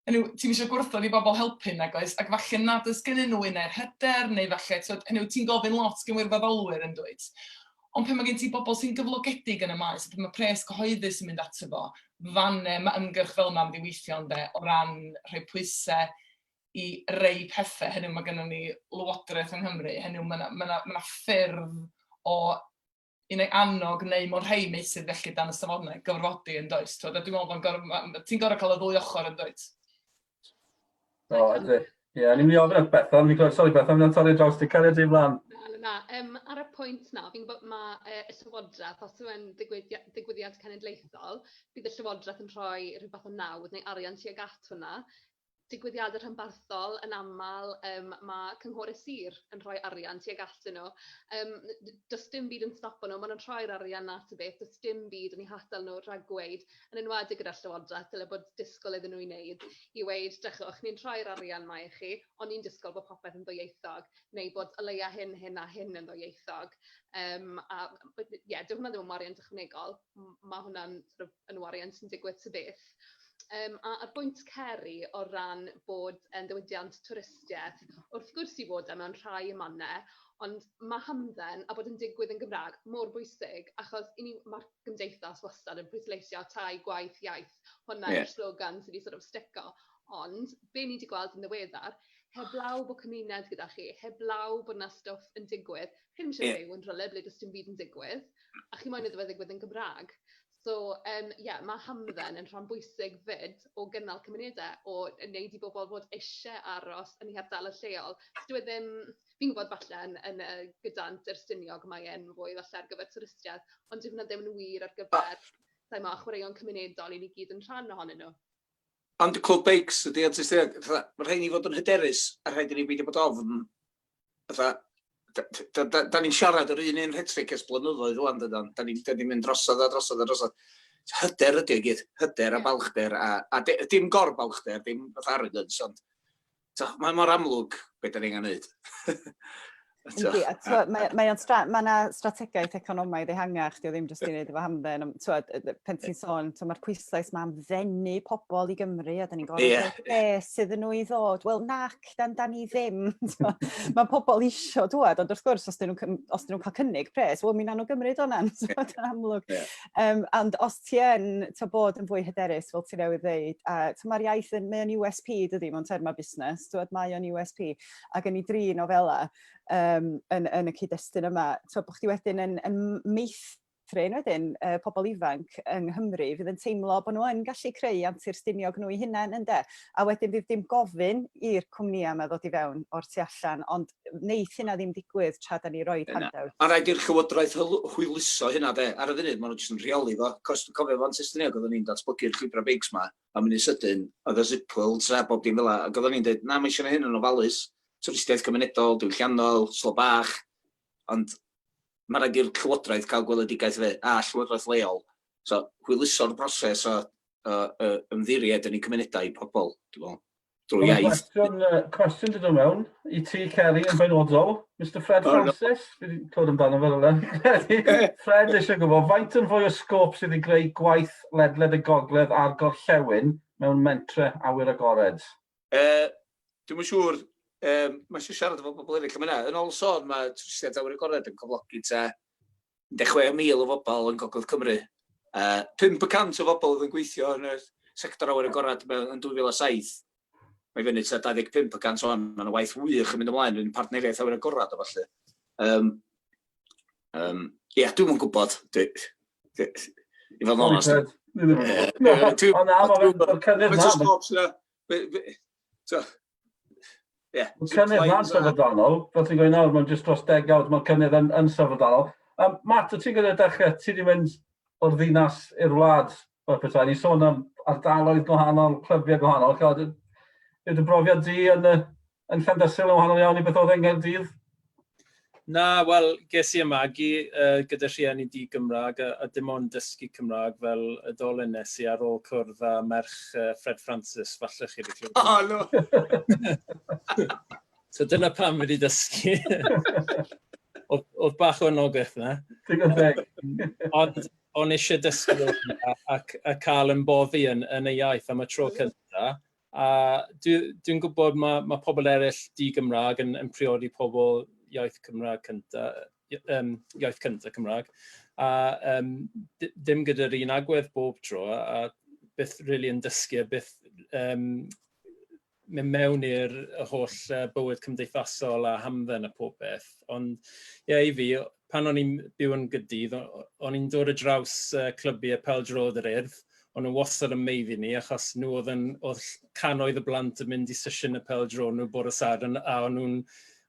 hynny yw, ti'm eisiau gwrthod i bobl helpu nag oes, ac falle nad oes gennyn nhw un ai'r hyder, neu falle, tibod, hynny yw, ti'n gofyn lot gen wirfoddolwyr yn dwyt. Ond pan mae gen ti bobl sy'n gyflogedig yn y maes, a pan mae pres cyhoeddus yn mynd ato fo, fanne mae ymgyrch fel yma yn mynd i weithio ynde, o ran rhoi pwysau i rei pethau. Hynny yw, mae gennym ni lywodraeth yng Nghymru, hynny yw, mae yna ma ma ma ffyrdd o un ai annog neu mewn rhai meysydd felly dan y safonau gorfodi yn does. Twod, a dwi'n meddwl bod ti'n gorfod cael y ddwy ochr yn dwyt. O, ydy. Ie, yeah, ni'n mynd i ofyn at Bethan, ni'n clywed, sori Bethan, mi'n torri draws ti, cario di mlaen. Na, na, na. Um, ar y pwynt na, fi'n gwybod mae uh, y Llywodraeth, os yw e'n digwyddiad, digwyddiad cenedlaethol, bydd y Llywodraeth yn rhoi rhywbeth o nawdd neu arian tuag at hwnna. Digwyddiadau rhanbarthol yn aml um, mae cynghorau sir yn rhoi arian tuag atyn nhw. Um, does dim byd yn stopo nhw, maen nhw'n rhoi'r arian na ta beth, does dim byd yn eu hatal nhw rhag gweud, yn enwedig gyda'r Llywodraeth, dyle bod disgwyl iddyn nhw i wneud, i weud, drychwch, ni'n rhoi'r arian ma i chi, ond ni'n disgwyl bod popeth yn ddwyieithog, neu bod o leia hyn, hyn a hyn yn ddwyieithog. Um, a ie, yeah, dyw hwnna ddim yn wariant ychwanegol, mae hwnna'n sort of, yn wariant sy'n digwydd ta beth. A ar bwynt Ceri o ran bod yn ddiwydiant twristiaeth, wrth gwrs i fod e mewn rhai mannau, ond mae hamdden a bod yn digwydd yn Gymraeg mor bwysig, achos i ni, mae'r gymdeithas wastad yn pwysleisio tai, gwaith, iaith, hwnna yw'r slogan sydd wedi sort of stico. Ond be ni wedi gweld yn ddiweddar, heblaw bod cymuned gyda chi, heblaw bod 'na stwff yn digwydd, chi ddim eisiau byw yn rhywle ble does dim byd yn digwydd, a chi moyn iddo fe ddigwydd yn Gymraeg. So yym ie, ma' hamdden yn rhan bwysig 'fyd o gynnal cymunedau, o wneud i bobl fod isie aros yn eu hardaloedd lleol. So dyw e ddim... Fi'n gwybod falle yn yn yy gyda Antur Stiniog mae e'n fwy falle ar gyfer twristiaeth, ond dyw hwnna ddim yn wir ar gyfer, sa i 'mod, chwaraeon cymunedol 'y ni gyd yn rhan ohonyn nhw. Ond y clwb beics ydy Antur Stiniog, fatha, ma' rhaid ni fod yn hyderus a rhaid i ni beidio bod ofn, fatha, da, da, da, da ni'n siarad yr un un rhetric ers blynyddoedd ŵan, dydan? Da ni'n da ni mynd drosodd a drosodd a drosodd. Hyder ydy o gyd, hyder a balchder, a, a de, dim gor-balchder, dim fatha arrogance, ond mae mor amlwg beth da ni'n gwneud. Yndi, a t'mo' mae mae o'n stra- ma' 'na strategaeth economaidd ehangach, 'di o ddim jyst i wneud efo hamdden, ond t'wod, pan ti'n sôn, t'mo' ma'r pwyslais 'ma am ddenu pobl i Gymru a 'dan ni'n gorfod rhoi pres iddyn nhw i ddod. Wel nac, dan, dan ni ddim. Mae pobl isio dŵad, ond wrth gwrs, os 'dyn nhw'n os 'dyn nhw'n cael cynnig pres, wel mi wnawn nhw gymryd hwnna, t'mod, yn amlwg. Ond os ti yn t'o' bod yn fwy hyderus, fel ti newydd ddeud, a t'mo' ma'r iaith yn, mae o'n USP dydi, mewn termau busnes, t'wod, mae o'n USP, ac yn ei drin o fela um, yn, yn y cyd-destun yma, t'wod, bod chdi wedyn yn, yn meithrin wedyn uh, pobl ifanc yng Nghymru fydd yn teimlo bod nhw yn gallu creu antur stiniog nhw eu hunain, ynde? A wedyn fydd dim gofyn i'r cwmnïau yma ddod i fewn o'r tu allan, ond wneith hynna ddim digwydd tra da ni roid handout. Mae'n rhaid i'r llywodraeth hwyluso hynna de. Ar y funud maen nhw jyst yn rheoli fo. Cos dwi'n cofio fo'n Stiniog oedden ni'n datblygu'r llwybrau beics ma, a mynd yn sydyn, oedd y zip worlds a bob dim fel 'a, ac oedden ni'n dweud, na, mae eisiau hyn yn ofalus, twristiaeth cymunedol, diwylliannol, slo bach, ond mae rhaid i'r llywodraeth cael gweledigaeth fe, a llywodraeth leol. So, hwyluso'r broses o, o, o ymddiried yn eu cymunedau i pobl, dwi'n meddwl, drwy iaith. Cwestiwn, uh, cwestiwn dod o mewn i ti, Kerry, yn benodol. Mr Fred oh, Francis, no. fi wedi clywed amdano fel yna. Fred eisiau gwybod, faint yn fwy o sgôp sydd i greu gwaith ledled y gogledd a'r gorllewin mewn mentre awyr agored? Uh, Dwi'm yn siŵr, um, mae eisiau siarad efo bobl eraill am hynna. Yn ôl sôn, mae twristiaid awyr agored yn cyflogi ta 16,000 o bobl yn Gogledd Cymru. Uh, 5% o bobl oedd yn gweithio yn y sector awyr agored yn 2007. Mae fyny tua 25% o'n, mae'n waith wych yn mynd ymlaen yn partneriaeth awyr agored o falle. Um, um, ie, yeah, dwi'n yn gwybod. Dwi, dwi, i fod yn onest. Ond na, mae'r cynnydd na. So, ie. Mae'r cynnydd na'n syfrdanol, fel ti'n gweud nawr, mae'n jyst dros degawd, mae'r cynnydd yn, yn syfrdanol. Um, Matt, o ti'n gyda dechrau, ti wedi mynd o'r ddinas i'r wlad, fel petai. Ni'n sôn am ardaloedd gwahanol, clybiau gwahanol. Chod, yw dy brofiad di yn, yn Llandysul yn wahanol iawn i beth oedd e'n Nghaerdydd? Na, wel, ges i 'y magu yy gyda rhieni di-Gymraeg a a dim ond dysgu Cymraeg fel oedolyn nes i ar ôl cwrdd â merch yy Ffred Ffransis, falle chi 'di clywed. O, no! So dyna pam fi 'di dysgu. Oedd oedd bach o anogaeth 'na. Digon teg. Ond o'n eisiau dysgu ac a cael yn boddi yn yn y iaith am y tro cynta. A dwi, dwi'n gwybod mae, mae pobl eraill di-Gymraeg yn, yn priodi pobl iaith Cymraeg cynta, um, iaith cynta Cymraeg, a um, ddim gyda'r un agwedd bob tro, a, a byth really yn dysgu a byth um, mynd mewn i'r holl uh, bywyd cymdeithasol a hamdden a pob beth. Ond ie, yeah, i fi, pan o'n i'n byw yn Gydydd, o'n i'n dod ar draws uh, clybiau pêl-droed yr Urdd, o'n nhw wastad yn meiddi ni, achos nhw oedd yn, oedd cannoedd o blant yn mynd i sesiwn y pêl-droed nhw bore Sadwrn, a o'n nhw'n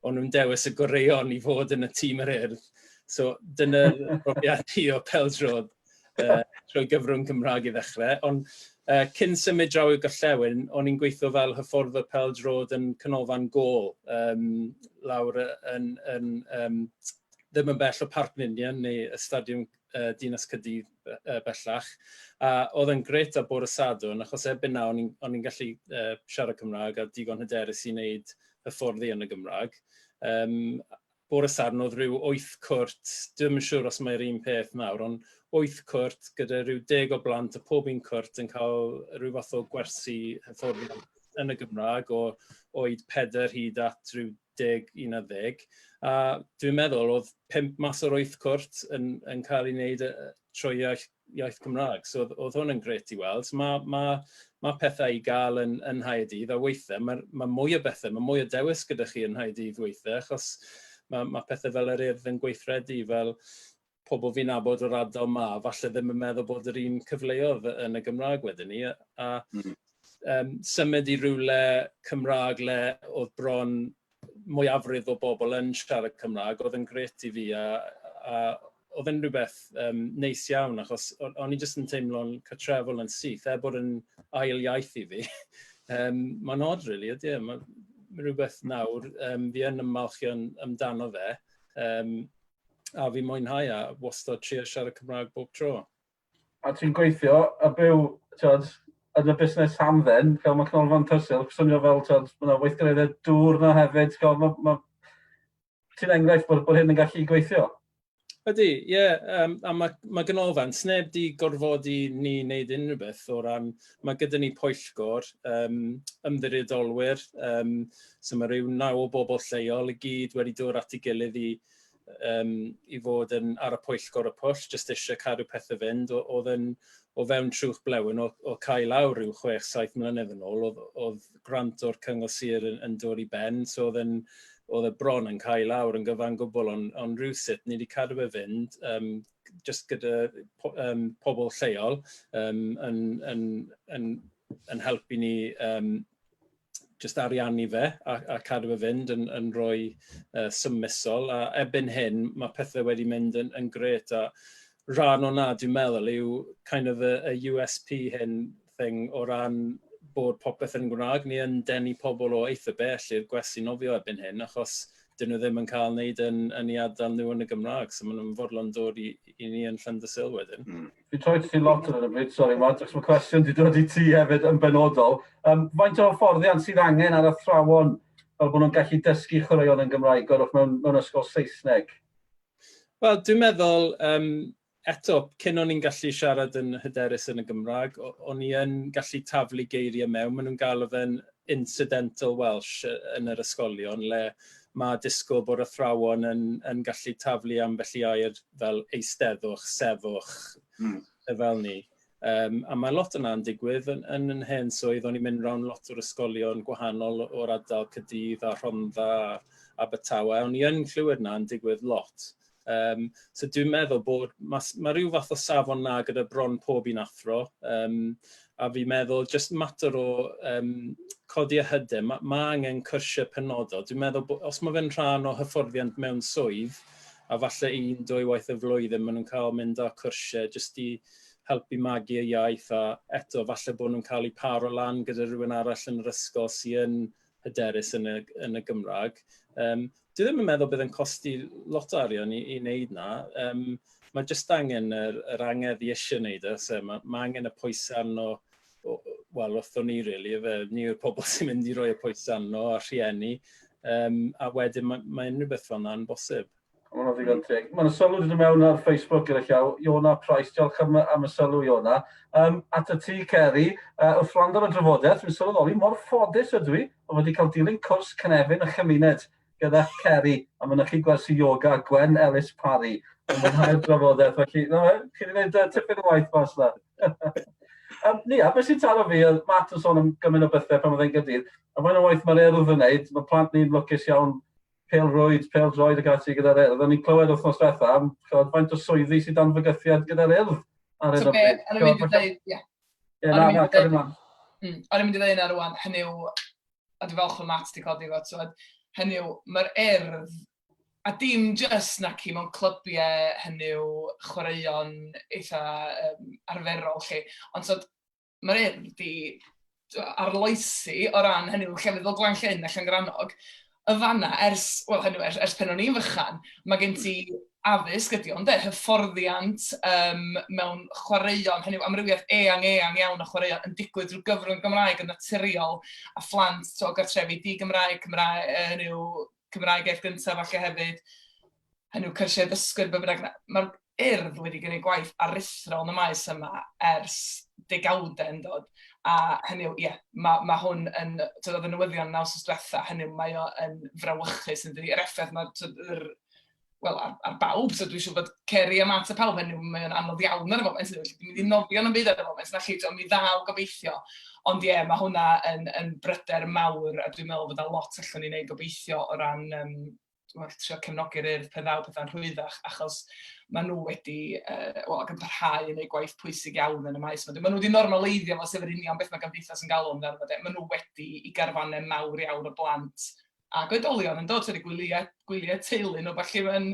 o'n nhw'n dewis y goreuon i fod yn y tîm yr Urdd. So dyna'r profiad i o pêl-droed uh, trwy gyfrwng Cymraeg i ddechrau. Ond uh, cyn symud draw i'r gorllewin, o'n i'n gweithio fel hyfforddwr pêl-droed yn Canolfan Gôl, um, lawr yn, yn, um, ddim yn bell o Parc Ninian neu y Stadiwm uh, Dinas Caerdydd uh, bellach. A oedd yn grêt ar bore Sadwrn, achos erbyn nawr o'n i'n gallu uh, siarad Cymraeg a digon hyderus i wneud hyfforddi yn y Gymraeg. Um, bore Sadwrn oedd rhyw 8 cwrt, dwi'm yn siŵr os mae'r un peth nawr, ond wyth cwrt gyda rhyw deg o blant a pob un cwrt yn cael rhyw fath o gwersi hyfforddiant yn y Gymraeg o oed pedair hyd at rhyw deg, 11. A dwi'n meddwl oedd pump mas o'r wyth cwrt yn, yn cael ei wneud trwy iaith, iaith Cymraeg. So oedd, oedd hwn yn gret i weld. So mae, mae, mae pethau i gael yn, yn Nghaerdydd, a weithiau mae, mae mwy o bethau, mae mwy o dewis gyda chi yn Nghaerdydd weithiau, achos mae, mae pethau fel yr Urdd yn gweithredu fel pobl fi'n nabod o'r ardal ma, falle ddim yn meddwl bod yr un cyfleoedd yn y Gymraeg wedyn ni, a um, symud i rywle Cymraeg le oedd bron mwyafrif o bobl yn siarad Cymraeg, oedd yn gret i fi, a, a oedd yn rhywbeth um, neis iawn, achos o'n i jyst yn teimlo'n cartrefol yn syth, er bod yn ail iaith i fi. um, Mae'n odd, really, ydy e. Mae'n rhywbeth nawr, um, fi yn ymfalchio amdano fe, um, a fi mwynhau a wastad trio siarad Cymraeg bob tro. A ti'n gweithio a byw, ti'od, yn y busnes hamdden, fel mae Canolfan Tysil, swnio fel, ti'od, mae yna weithgareddau dŵr na hefyd, ti'n ma, ma, ti'n enghraifft bod, bod hyn yn gallu gweithio. Ydy, ie, yeah, um, a mae, mae ganolfan, sneb di gorfodi ni wneud unrhyw beth o ran, mae gyda ni pwyllgor, um, ymddiriedolwyr, um, so mae rhyw naw o bobl lleol i gyd wedi dod at ei gilydd i, um, i fod yn, ar y pwyllgor y pwll, jyst eisiau cadw pethau fynd. Oedd yn o fewn trwch blewyn o, o cael lawr rhyw 6-7 mlynedd yn ôl, oedd, oedd grant o'r Cyngor Sir yn, yn dod i ben, so oedd yn, oedd y bron yn cael lawr yn gyfan gwbl, ond on rhywsut ni wedi cadw e fynd, um, just gyda po, um, pobl lleol um, yn, yn, yn, yn helpu ni um, jyst ariannu fe a, a cadw fe fynd yn, yn rhoi uh, swm misol. A erbyn hyn, mae pethau wedi mynd yn, yn gret a rhan o na, dwi'n meddwl, yw kind of y, y USP hyn thing o ran bod popeth yn Gymraeg. Ni yn denu pobl o eitha bell i'r gwesti nofio erbyn hyn, achos dyn nhw ddim yn cael wneud yn, yn ei ardal nhw yn y Gymraeg, so maen nhw'n fodlon dod i, i ni yn Llandysul wedyn. Mm. Fi'n troi ti lot ar y bryd, sori Matt, achos mae cwestiwn di dod i ti hefyd yn benodol. Um, faint o hyfforddiant sydd angen ar athrawon fel bod nhw'n gallu dysgu chwaraeon yn Gymraeg, gwelwch mewn, mewn ysgol Saesneg? Wel, dwi'n meddwl, um, eto, cyn o'n i'n gallu siarad yn hyderus yn y Gymraeg, o'n i yn gallu taflu geiriau mewn. Maen nhw'n galw fe'n incidental Welsh yn yr ysgolion, le mae disgwyl bod athrawon yn, yn gallu taflu ambell i air fel eisteddwch, sefwch, mm. fel ni. Um, a mae lot yna'n digwydd yn, yn, yn hen swydd, o'n i'n mynd rownd lot o'r ysgolion gwahanol o'r ardal Cadydd a Rhondda a Abertawe, o'n i yn clywed na'n digwydd lot. Um, so dwi'n meddwl bod mae, ma rhyw fath o safon na gyda bron pob un athro, um, a fi'n meddwl jyst mater o um, codi a hyder, mae ma angen cyrsiau penodol. Dwi'n meddwl bod os mae fe'n rhan o hyfforddiant mewn swydd, a falle un, dwy waith y flwyddyn maen nhw'n cael mynd â cyrsiau jyst i helpu magu y iaith a eto falle bod nhw'n cael eu paro lan gyda rhywun arall yn yr ysgol sy'n hyderus yn y, yn y Gymraeg. Um, dwi ddim yn meddwl bydd yn costi lot o arian i, i wneud na. Um, mae jyst angen yr, yr angedd i eisiau wneud e. So, mae, mae angen y pwysau arno, wel, wrthon ni, really, efe, ni yw'r pobl sy'n mynd i roi y pwysau arno a rhieni. Um, a wedyn mae, mae unrhyw beth fel yna'n bosib. Mae hwnna'n ddigon teg. Mae yna sylw wedi dod mewn ar Facebook gyda llaw. Iona Price, diolch am, am y sylw, Iona. Um, at y ti, Ceri, uh, wrth wrando ar y drafodaeth, dwi'n sylweddoli mor ffodus ydw i o fod wedi cael dilyn cwrs cynefin y chymuned gyda Ceri a mynychu gwersi yoga Gwen Ellis Parry. Yn mwynhau'r drafodaeth, felly, no, chi wedi gwneud uh, tipyn o waith mas na. um, Nia, beth sy'n taro fi, oedd Matt yn sôn am gymaint o bethau pan oedd e'n Gaerdydd, a faint o waith mae'r Urdd yn wneud, mae plant ni'n lwcus iawn pêl-rwyd, pêl-droed ac ati gyda'r Urdd. O'n i'n clywed wythnos diwetha am ch'od, faint o swyddi sydd dan fygythiad gyda'r Urdd ar hyn o bryd. O'n i'n mynd i ddeud, ie. Ie, na, na, cario mlaen. Mm, o'n i'n mynd i ddeud yna rwan, hynny yw, a dwi'n falch o Matt di codi fo, twod, hynny yw, mae'r Urdd, a dim jyst naci mewn clybiau, hynny yw, chwaraeon eitha um, arferol, lle, ond twod, mae'r Urdd 'di arloesi o ran hynny yw llefydd fel Glan-llyn a Llangrannog, y fan'na ers, wel hynny yw ers ers pan o'n i'n fychan, mae gen ti addysg ydy o ynde, hyfforddiant yym mewn chwaraeon, hynny yw amrywiaeth eang eang iawn o chwaraeon yn digwydd drwy gyfrwng y Gymraeg yn naturiol, a phlant tibod o gartrefi di-Gymraeg, Cymraeg, hynny yw Cymraeg iaith gyntaf falle hefyd, hynny yw cyrsiau ddysgwyr, be bynnag. Mae'r Urdd wedi gwneud gwaith aruthrol yn y maes yma ers degawdau yn dod. A hynny yw, ie, mae, mae hwn yn, tyd, oedd y newyddion naw wythnos diwetha, hynny yw, mae o yn frawychus yn dydi, yr effaith mae, tyd, yr, wel, ar, ar bawb, so dwi'n siŵr bod Ceri a Matt a pawb, hynny yw, mae o'n anodd iawn ar y foment, hynny yw, dwi'n mynd i nofio yn y byd ar y foment, na chi, ond mi ddaw gobeithio. Ond ie, mae hwnna yn, yn bryder mawr, a dwi'n meddwl bod 'na lot allwn ni wneud gobeithio o ran um, wel, trio cefnogi'r Urdd pe ddaw pethau'n rhwyddach, achos maen nhw wedi, uh, wel, ac yn parhau i wneud gwaith pwysig iawn yn y maes. Maen nhw wedi normaleiddio fo, sef yr union beth mae gymdeithas yn galw amdano fo. Maen nhw wedi i garfannau mawr iawn o blant ac oedolion yn dod, sorry, gwyliau, gwyliau teulu nhw, felly mae'n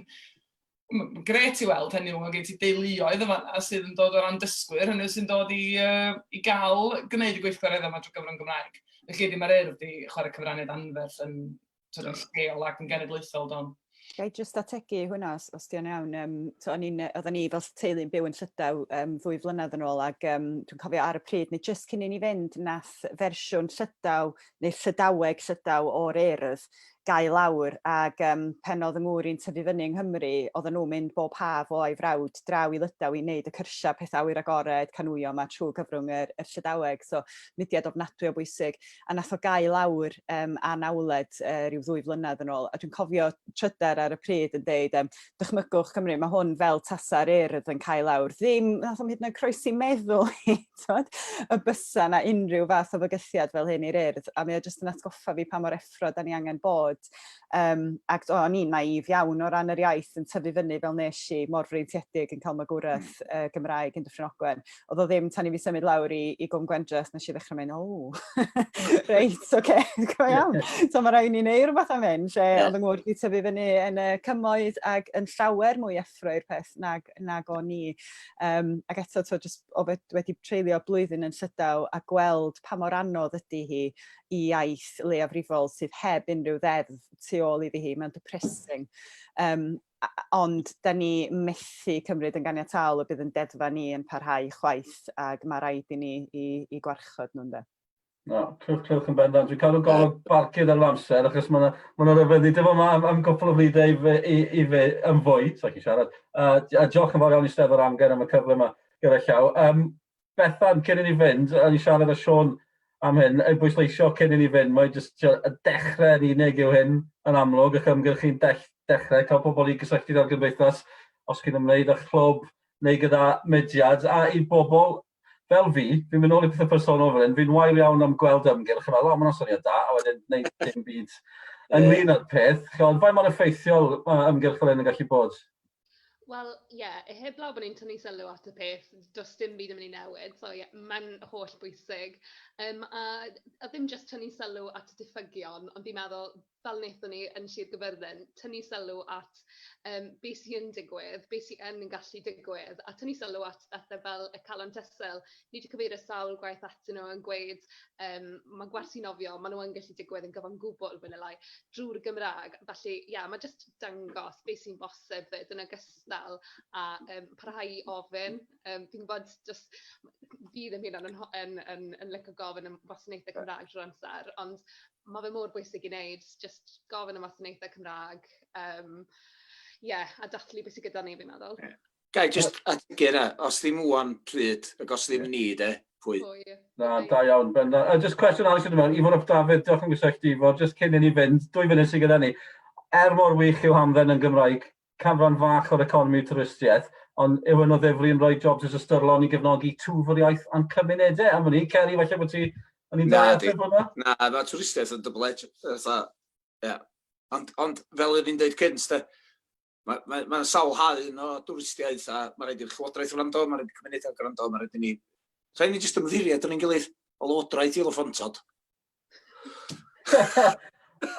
grêt i weld hynny, mae gen ti deuluoedd yn fan'na sydd yn dod o ran dysgwyr, hynny sy'n dod i, uh, i gael gwneud y gweithgareddau yma drwy gyfrwng Gymraeg. Felly, di mae'r Urdd wedi chwarae cyfraniad anferth yn sort of lleol ac yn genedlaethol don. Ga i jyst ategu hwnna os, os di o'n iawn. Um, so o'n i'n, oedden ni fel teulu'n byw yn Llydaw um, ddwy flynedd yn ôl ac um, dwi'n cofio ar y pryd, neu jyst cyn i ni fynd, nath fersiwn Llydaw neu Llydaweg Llydaw o'r Urdd gau lawr ac um, pen oedd yng ngŵr i'n tyfu fyny yng Nghymru, oedden nhw'n mynd bob haf o a'i frawd draw i Lydaw i wneud y cyrsiau pethau awyr agored, canŵio yma trwy gyfrwng yr, yr Llydaweg. So mudiad ofnadwy o bwysig. A nath o gau lawr um, anawled uh, rhyw ddwy flynedd yn ôl. A dwi'n cofio trydar ar y pryd yn deud, um, dychmygwch Cymru, mae hwn fel tasa'r Urdd yn cael lawr. Ddim, nath o'm hyd yn oed croesi meddwl i, twod, y bysa na unrhyw fath o fygythiad fel hyn i'r Urdd. A mae o jyst yn atgoffa fi pa mor effro da ni angen bod. Um, ac o, o'n i'n naif iawn o ran yr iaith yn tyfu fyny fel nes i, mor freintiedig yn cael magwraeth mm. Gymraeg yn Dyffryn Ogwen. Oedd o ddim tan i fi symud lawr i, i Gwm Gwendraeth, nes i ddechrau mynd, o, reit, oce, okay, go iawn. So mae rhaid ni wneud rhywbeth am hyn, lle yeah. oedd yng ngŵr wedi tyfu fyny yn y cymoedd ac yn llawer mwy effro i'r peth nag, nag o'n i. Um, ac eto, to, just, o fe wedi treulio blwyddyn yn Llydaw a gweld pa mor anodd ydy hi i iaith leiafrifol sydd heb unrhyw ddeddf tu ôl iddi hi, mae'n depressing. Um, ond da ni methu cymryd yn ganiataol y bydd yn deddfa ni yn parhau chwaith ac mae rhaid i ni i, i gwarchod nhw'n de. No, clywch, clywch yn bendant. Dwi'n cadw golwg barcud ar amser, achos mae yna ma ryfeddu. Dim ond am, am gwpl o flwyddau i fe, i, i fe yn fwy, sa'n chi'n siarad. Uh, a diolch yn fawr iawn i Steddfod Amgen am y cyfle yma gyda llaw. Um, Bethan, cyn i ni fynd, o'n i siarad â Siôn am hyn, ei bwysleisio cyn i ni fynd, mae jyst y dechrau yn unig yw hyn yn amlwg, eich ymgyrch chi'n dechrau cael pobl i gysylltu â'r gymdeithas os chi'n ymwneud â chlwb neu gyda mudiad, a i bobl fel fi, fi'n mynd nôl i pethau personol fan hyn, fi'n wael iawn am gweld ymgyrch, a meddwl, o, mae'n syniad da, a wedyn gwneud dim byd ynglyn â'r peth. Ond faint mor effeithiol mae ymgyrch fel hyn yn gallu bod? Wel, ie, yeah, heblaw bod ni'n tynnu sylw at y peth, does dim byd yn mynd i newid, so ie, yeah, mae'n holl bwysig. Um, a, a ddim jyst tynnu sylw at y diffygion, ond fi'n meddwl, fel wnaethon ni yn Sir Gyfyrddin, tynnu sylw at um, beth sy'n digwydd, beth sy'n yn gallu digwydd, a tynnu sylw at bethau fel y calon tysel. Ni wedi cyfeirio sawl gwaith atyn nhw yn gweud, um, mae gwersi nofio, maen nhw yn gallu digwydd yn gyfan gwbl, fwy neu lai, drwy'r Gymraeg. Felly, ie, yeah, mae jyst dangos beth sy'n bosib 'fyd yn ogystal â um, parhau i ofyn. Um, fi'n gwybod, just, fi ddim hyd yn oed yn, yn, yn, yn licio gofyn am wasanaethau Cymraeg drwy'r amser, ond mae fe mor bwysig i wneud, just gofyn am wasanaethau Cymraeg, um, yeah, a dathlu beth sydd gyda ni, fi'n meddwl. Yeah. Ga i jyst ategu yna, os ddim ŵan, pryd, ac os ddim ni de, pwy? Pwy? Na, da iawn, bendant. Uh, just cwestiwn arall sydd yma, Ifor ap Dafydd, diolch am gysylltu Ifor, just cyn i ni fynd, dwy funud sydd gyda ni. Er mor wych yw hamdden yn Gymraeg, canran fach o'r economi yw twristiaeth, ond yw yn o ddifri yn rhoi jobs ys ystyrlon i gefnogi twf yr iaith a'n cymunedau am hynny. Ceri, falle bod ti yn un da ateb hwnna? Na, mae twristiaeth yn double edge. Ie. Ond, ond fel yr un dweud cynt, de, Mae ma' ma' 'na sawl haen o dwristiaeth a ma' raid i'r Llywodraeth wrando, ma' raid i'r cymunedau gwrando, ma' raid i ni... Rhaid i ni jyst ymddiried yn ein gilydd, o lywodraeth i eliffantod.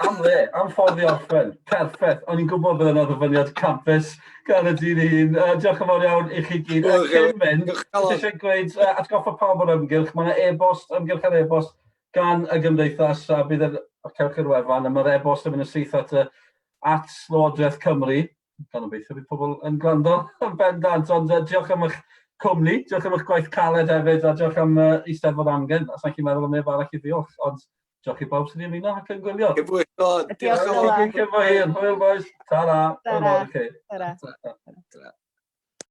Am le, am ffordd i orffen. Perffaith. O'n i'n gwybod bod yna ddyfyniad campus gan y dyn ei hun. Uh, diolch yn fawr iawn i chi gyd. Uh, cyn mynd, eisiau gweud, uh, atgoffa pawb o'r ymgylch, mae yna e-bost, ymgylch ar e-bost gan y gymdeithas, a bydd yr, cewch i'r wefan, a mae'r e-bost yn mynd yn syth at y at Lywodraeth Cymru, gan obeithio bydd pobl yn gwrando yn bendant, ond uh, diolch am eich cwmni, diolch am eich gwaith caled hefyd, a diolch am uh, Eisteddfod Amgen, a sa'n chi'n meddwl am neb arall i ddiolch, ond diolch i bawb sydd wedi ymuno ac yn gwylio. Diolch. Diolch. Diolch. Hwyl, boys. Ta-ra. Ta-ra. Ta-ra. Ta-ra.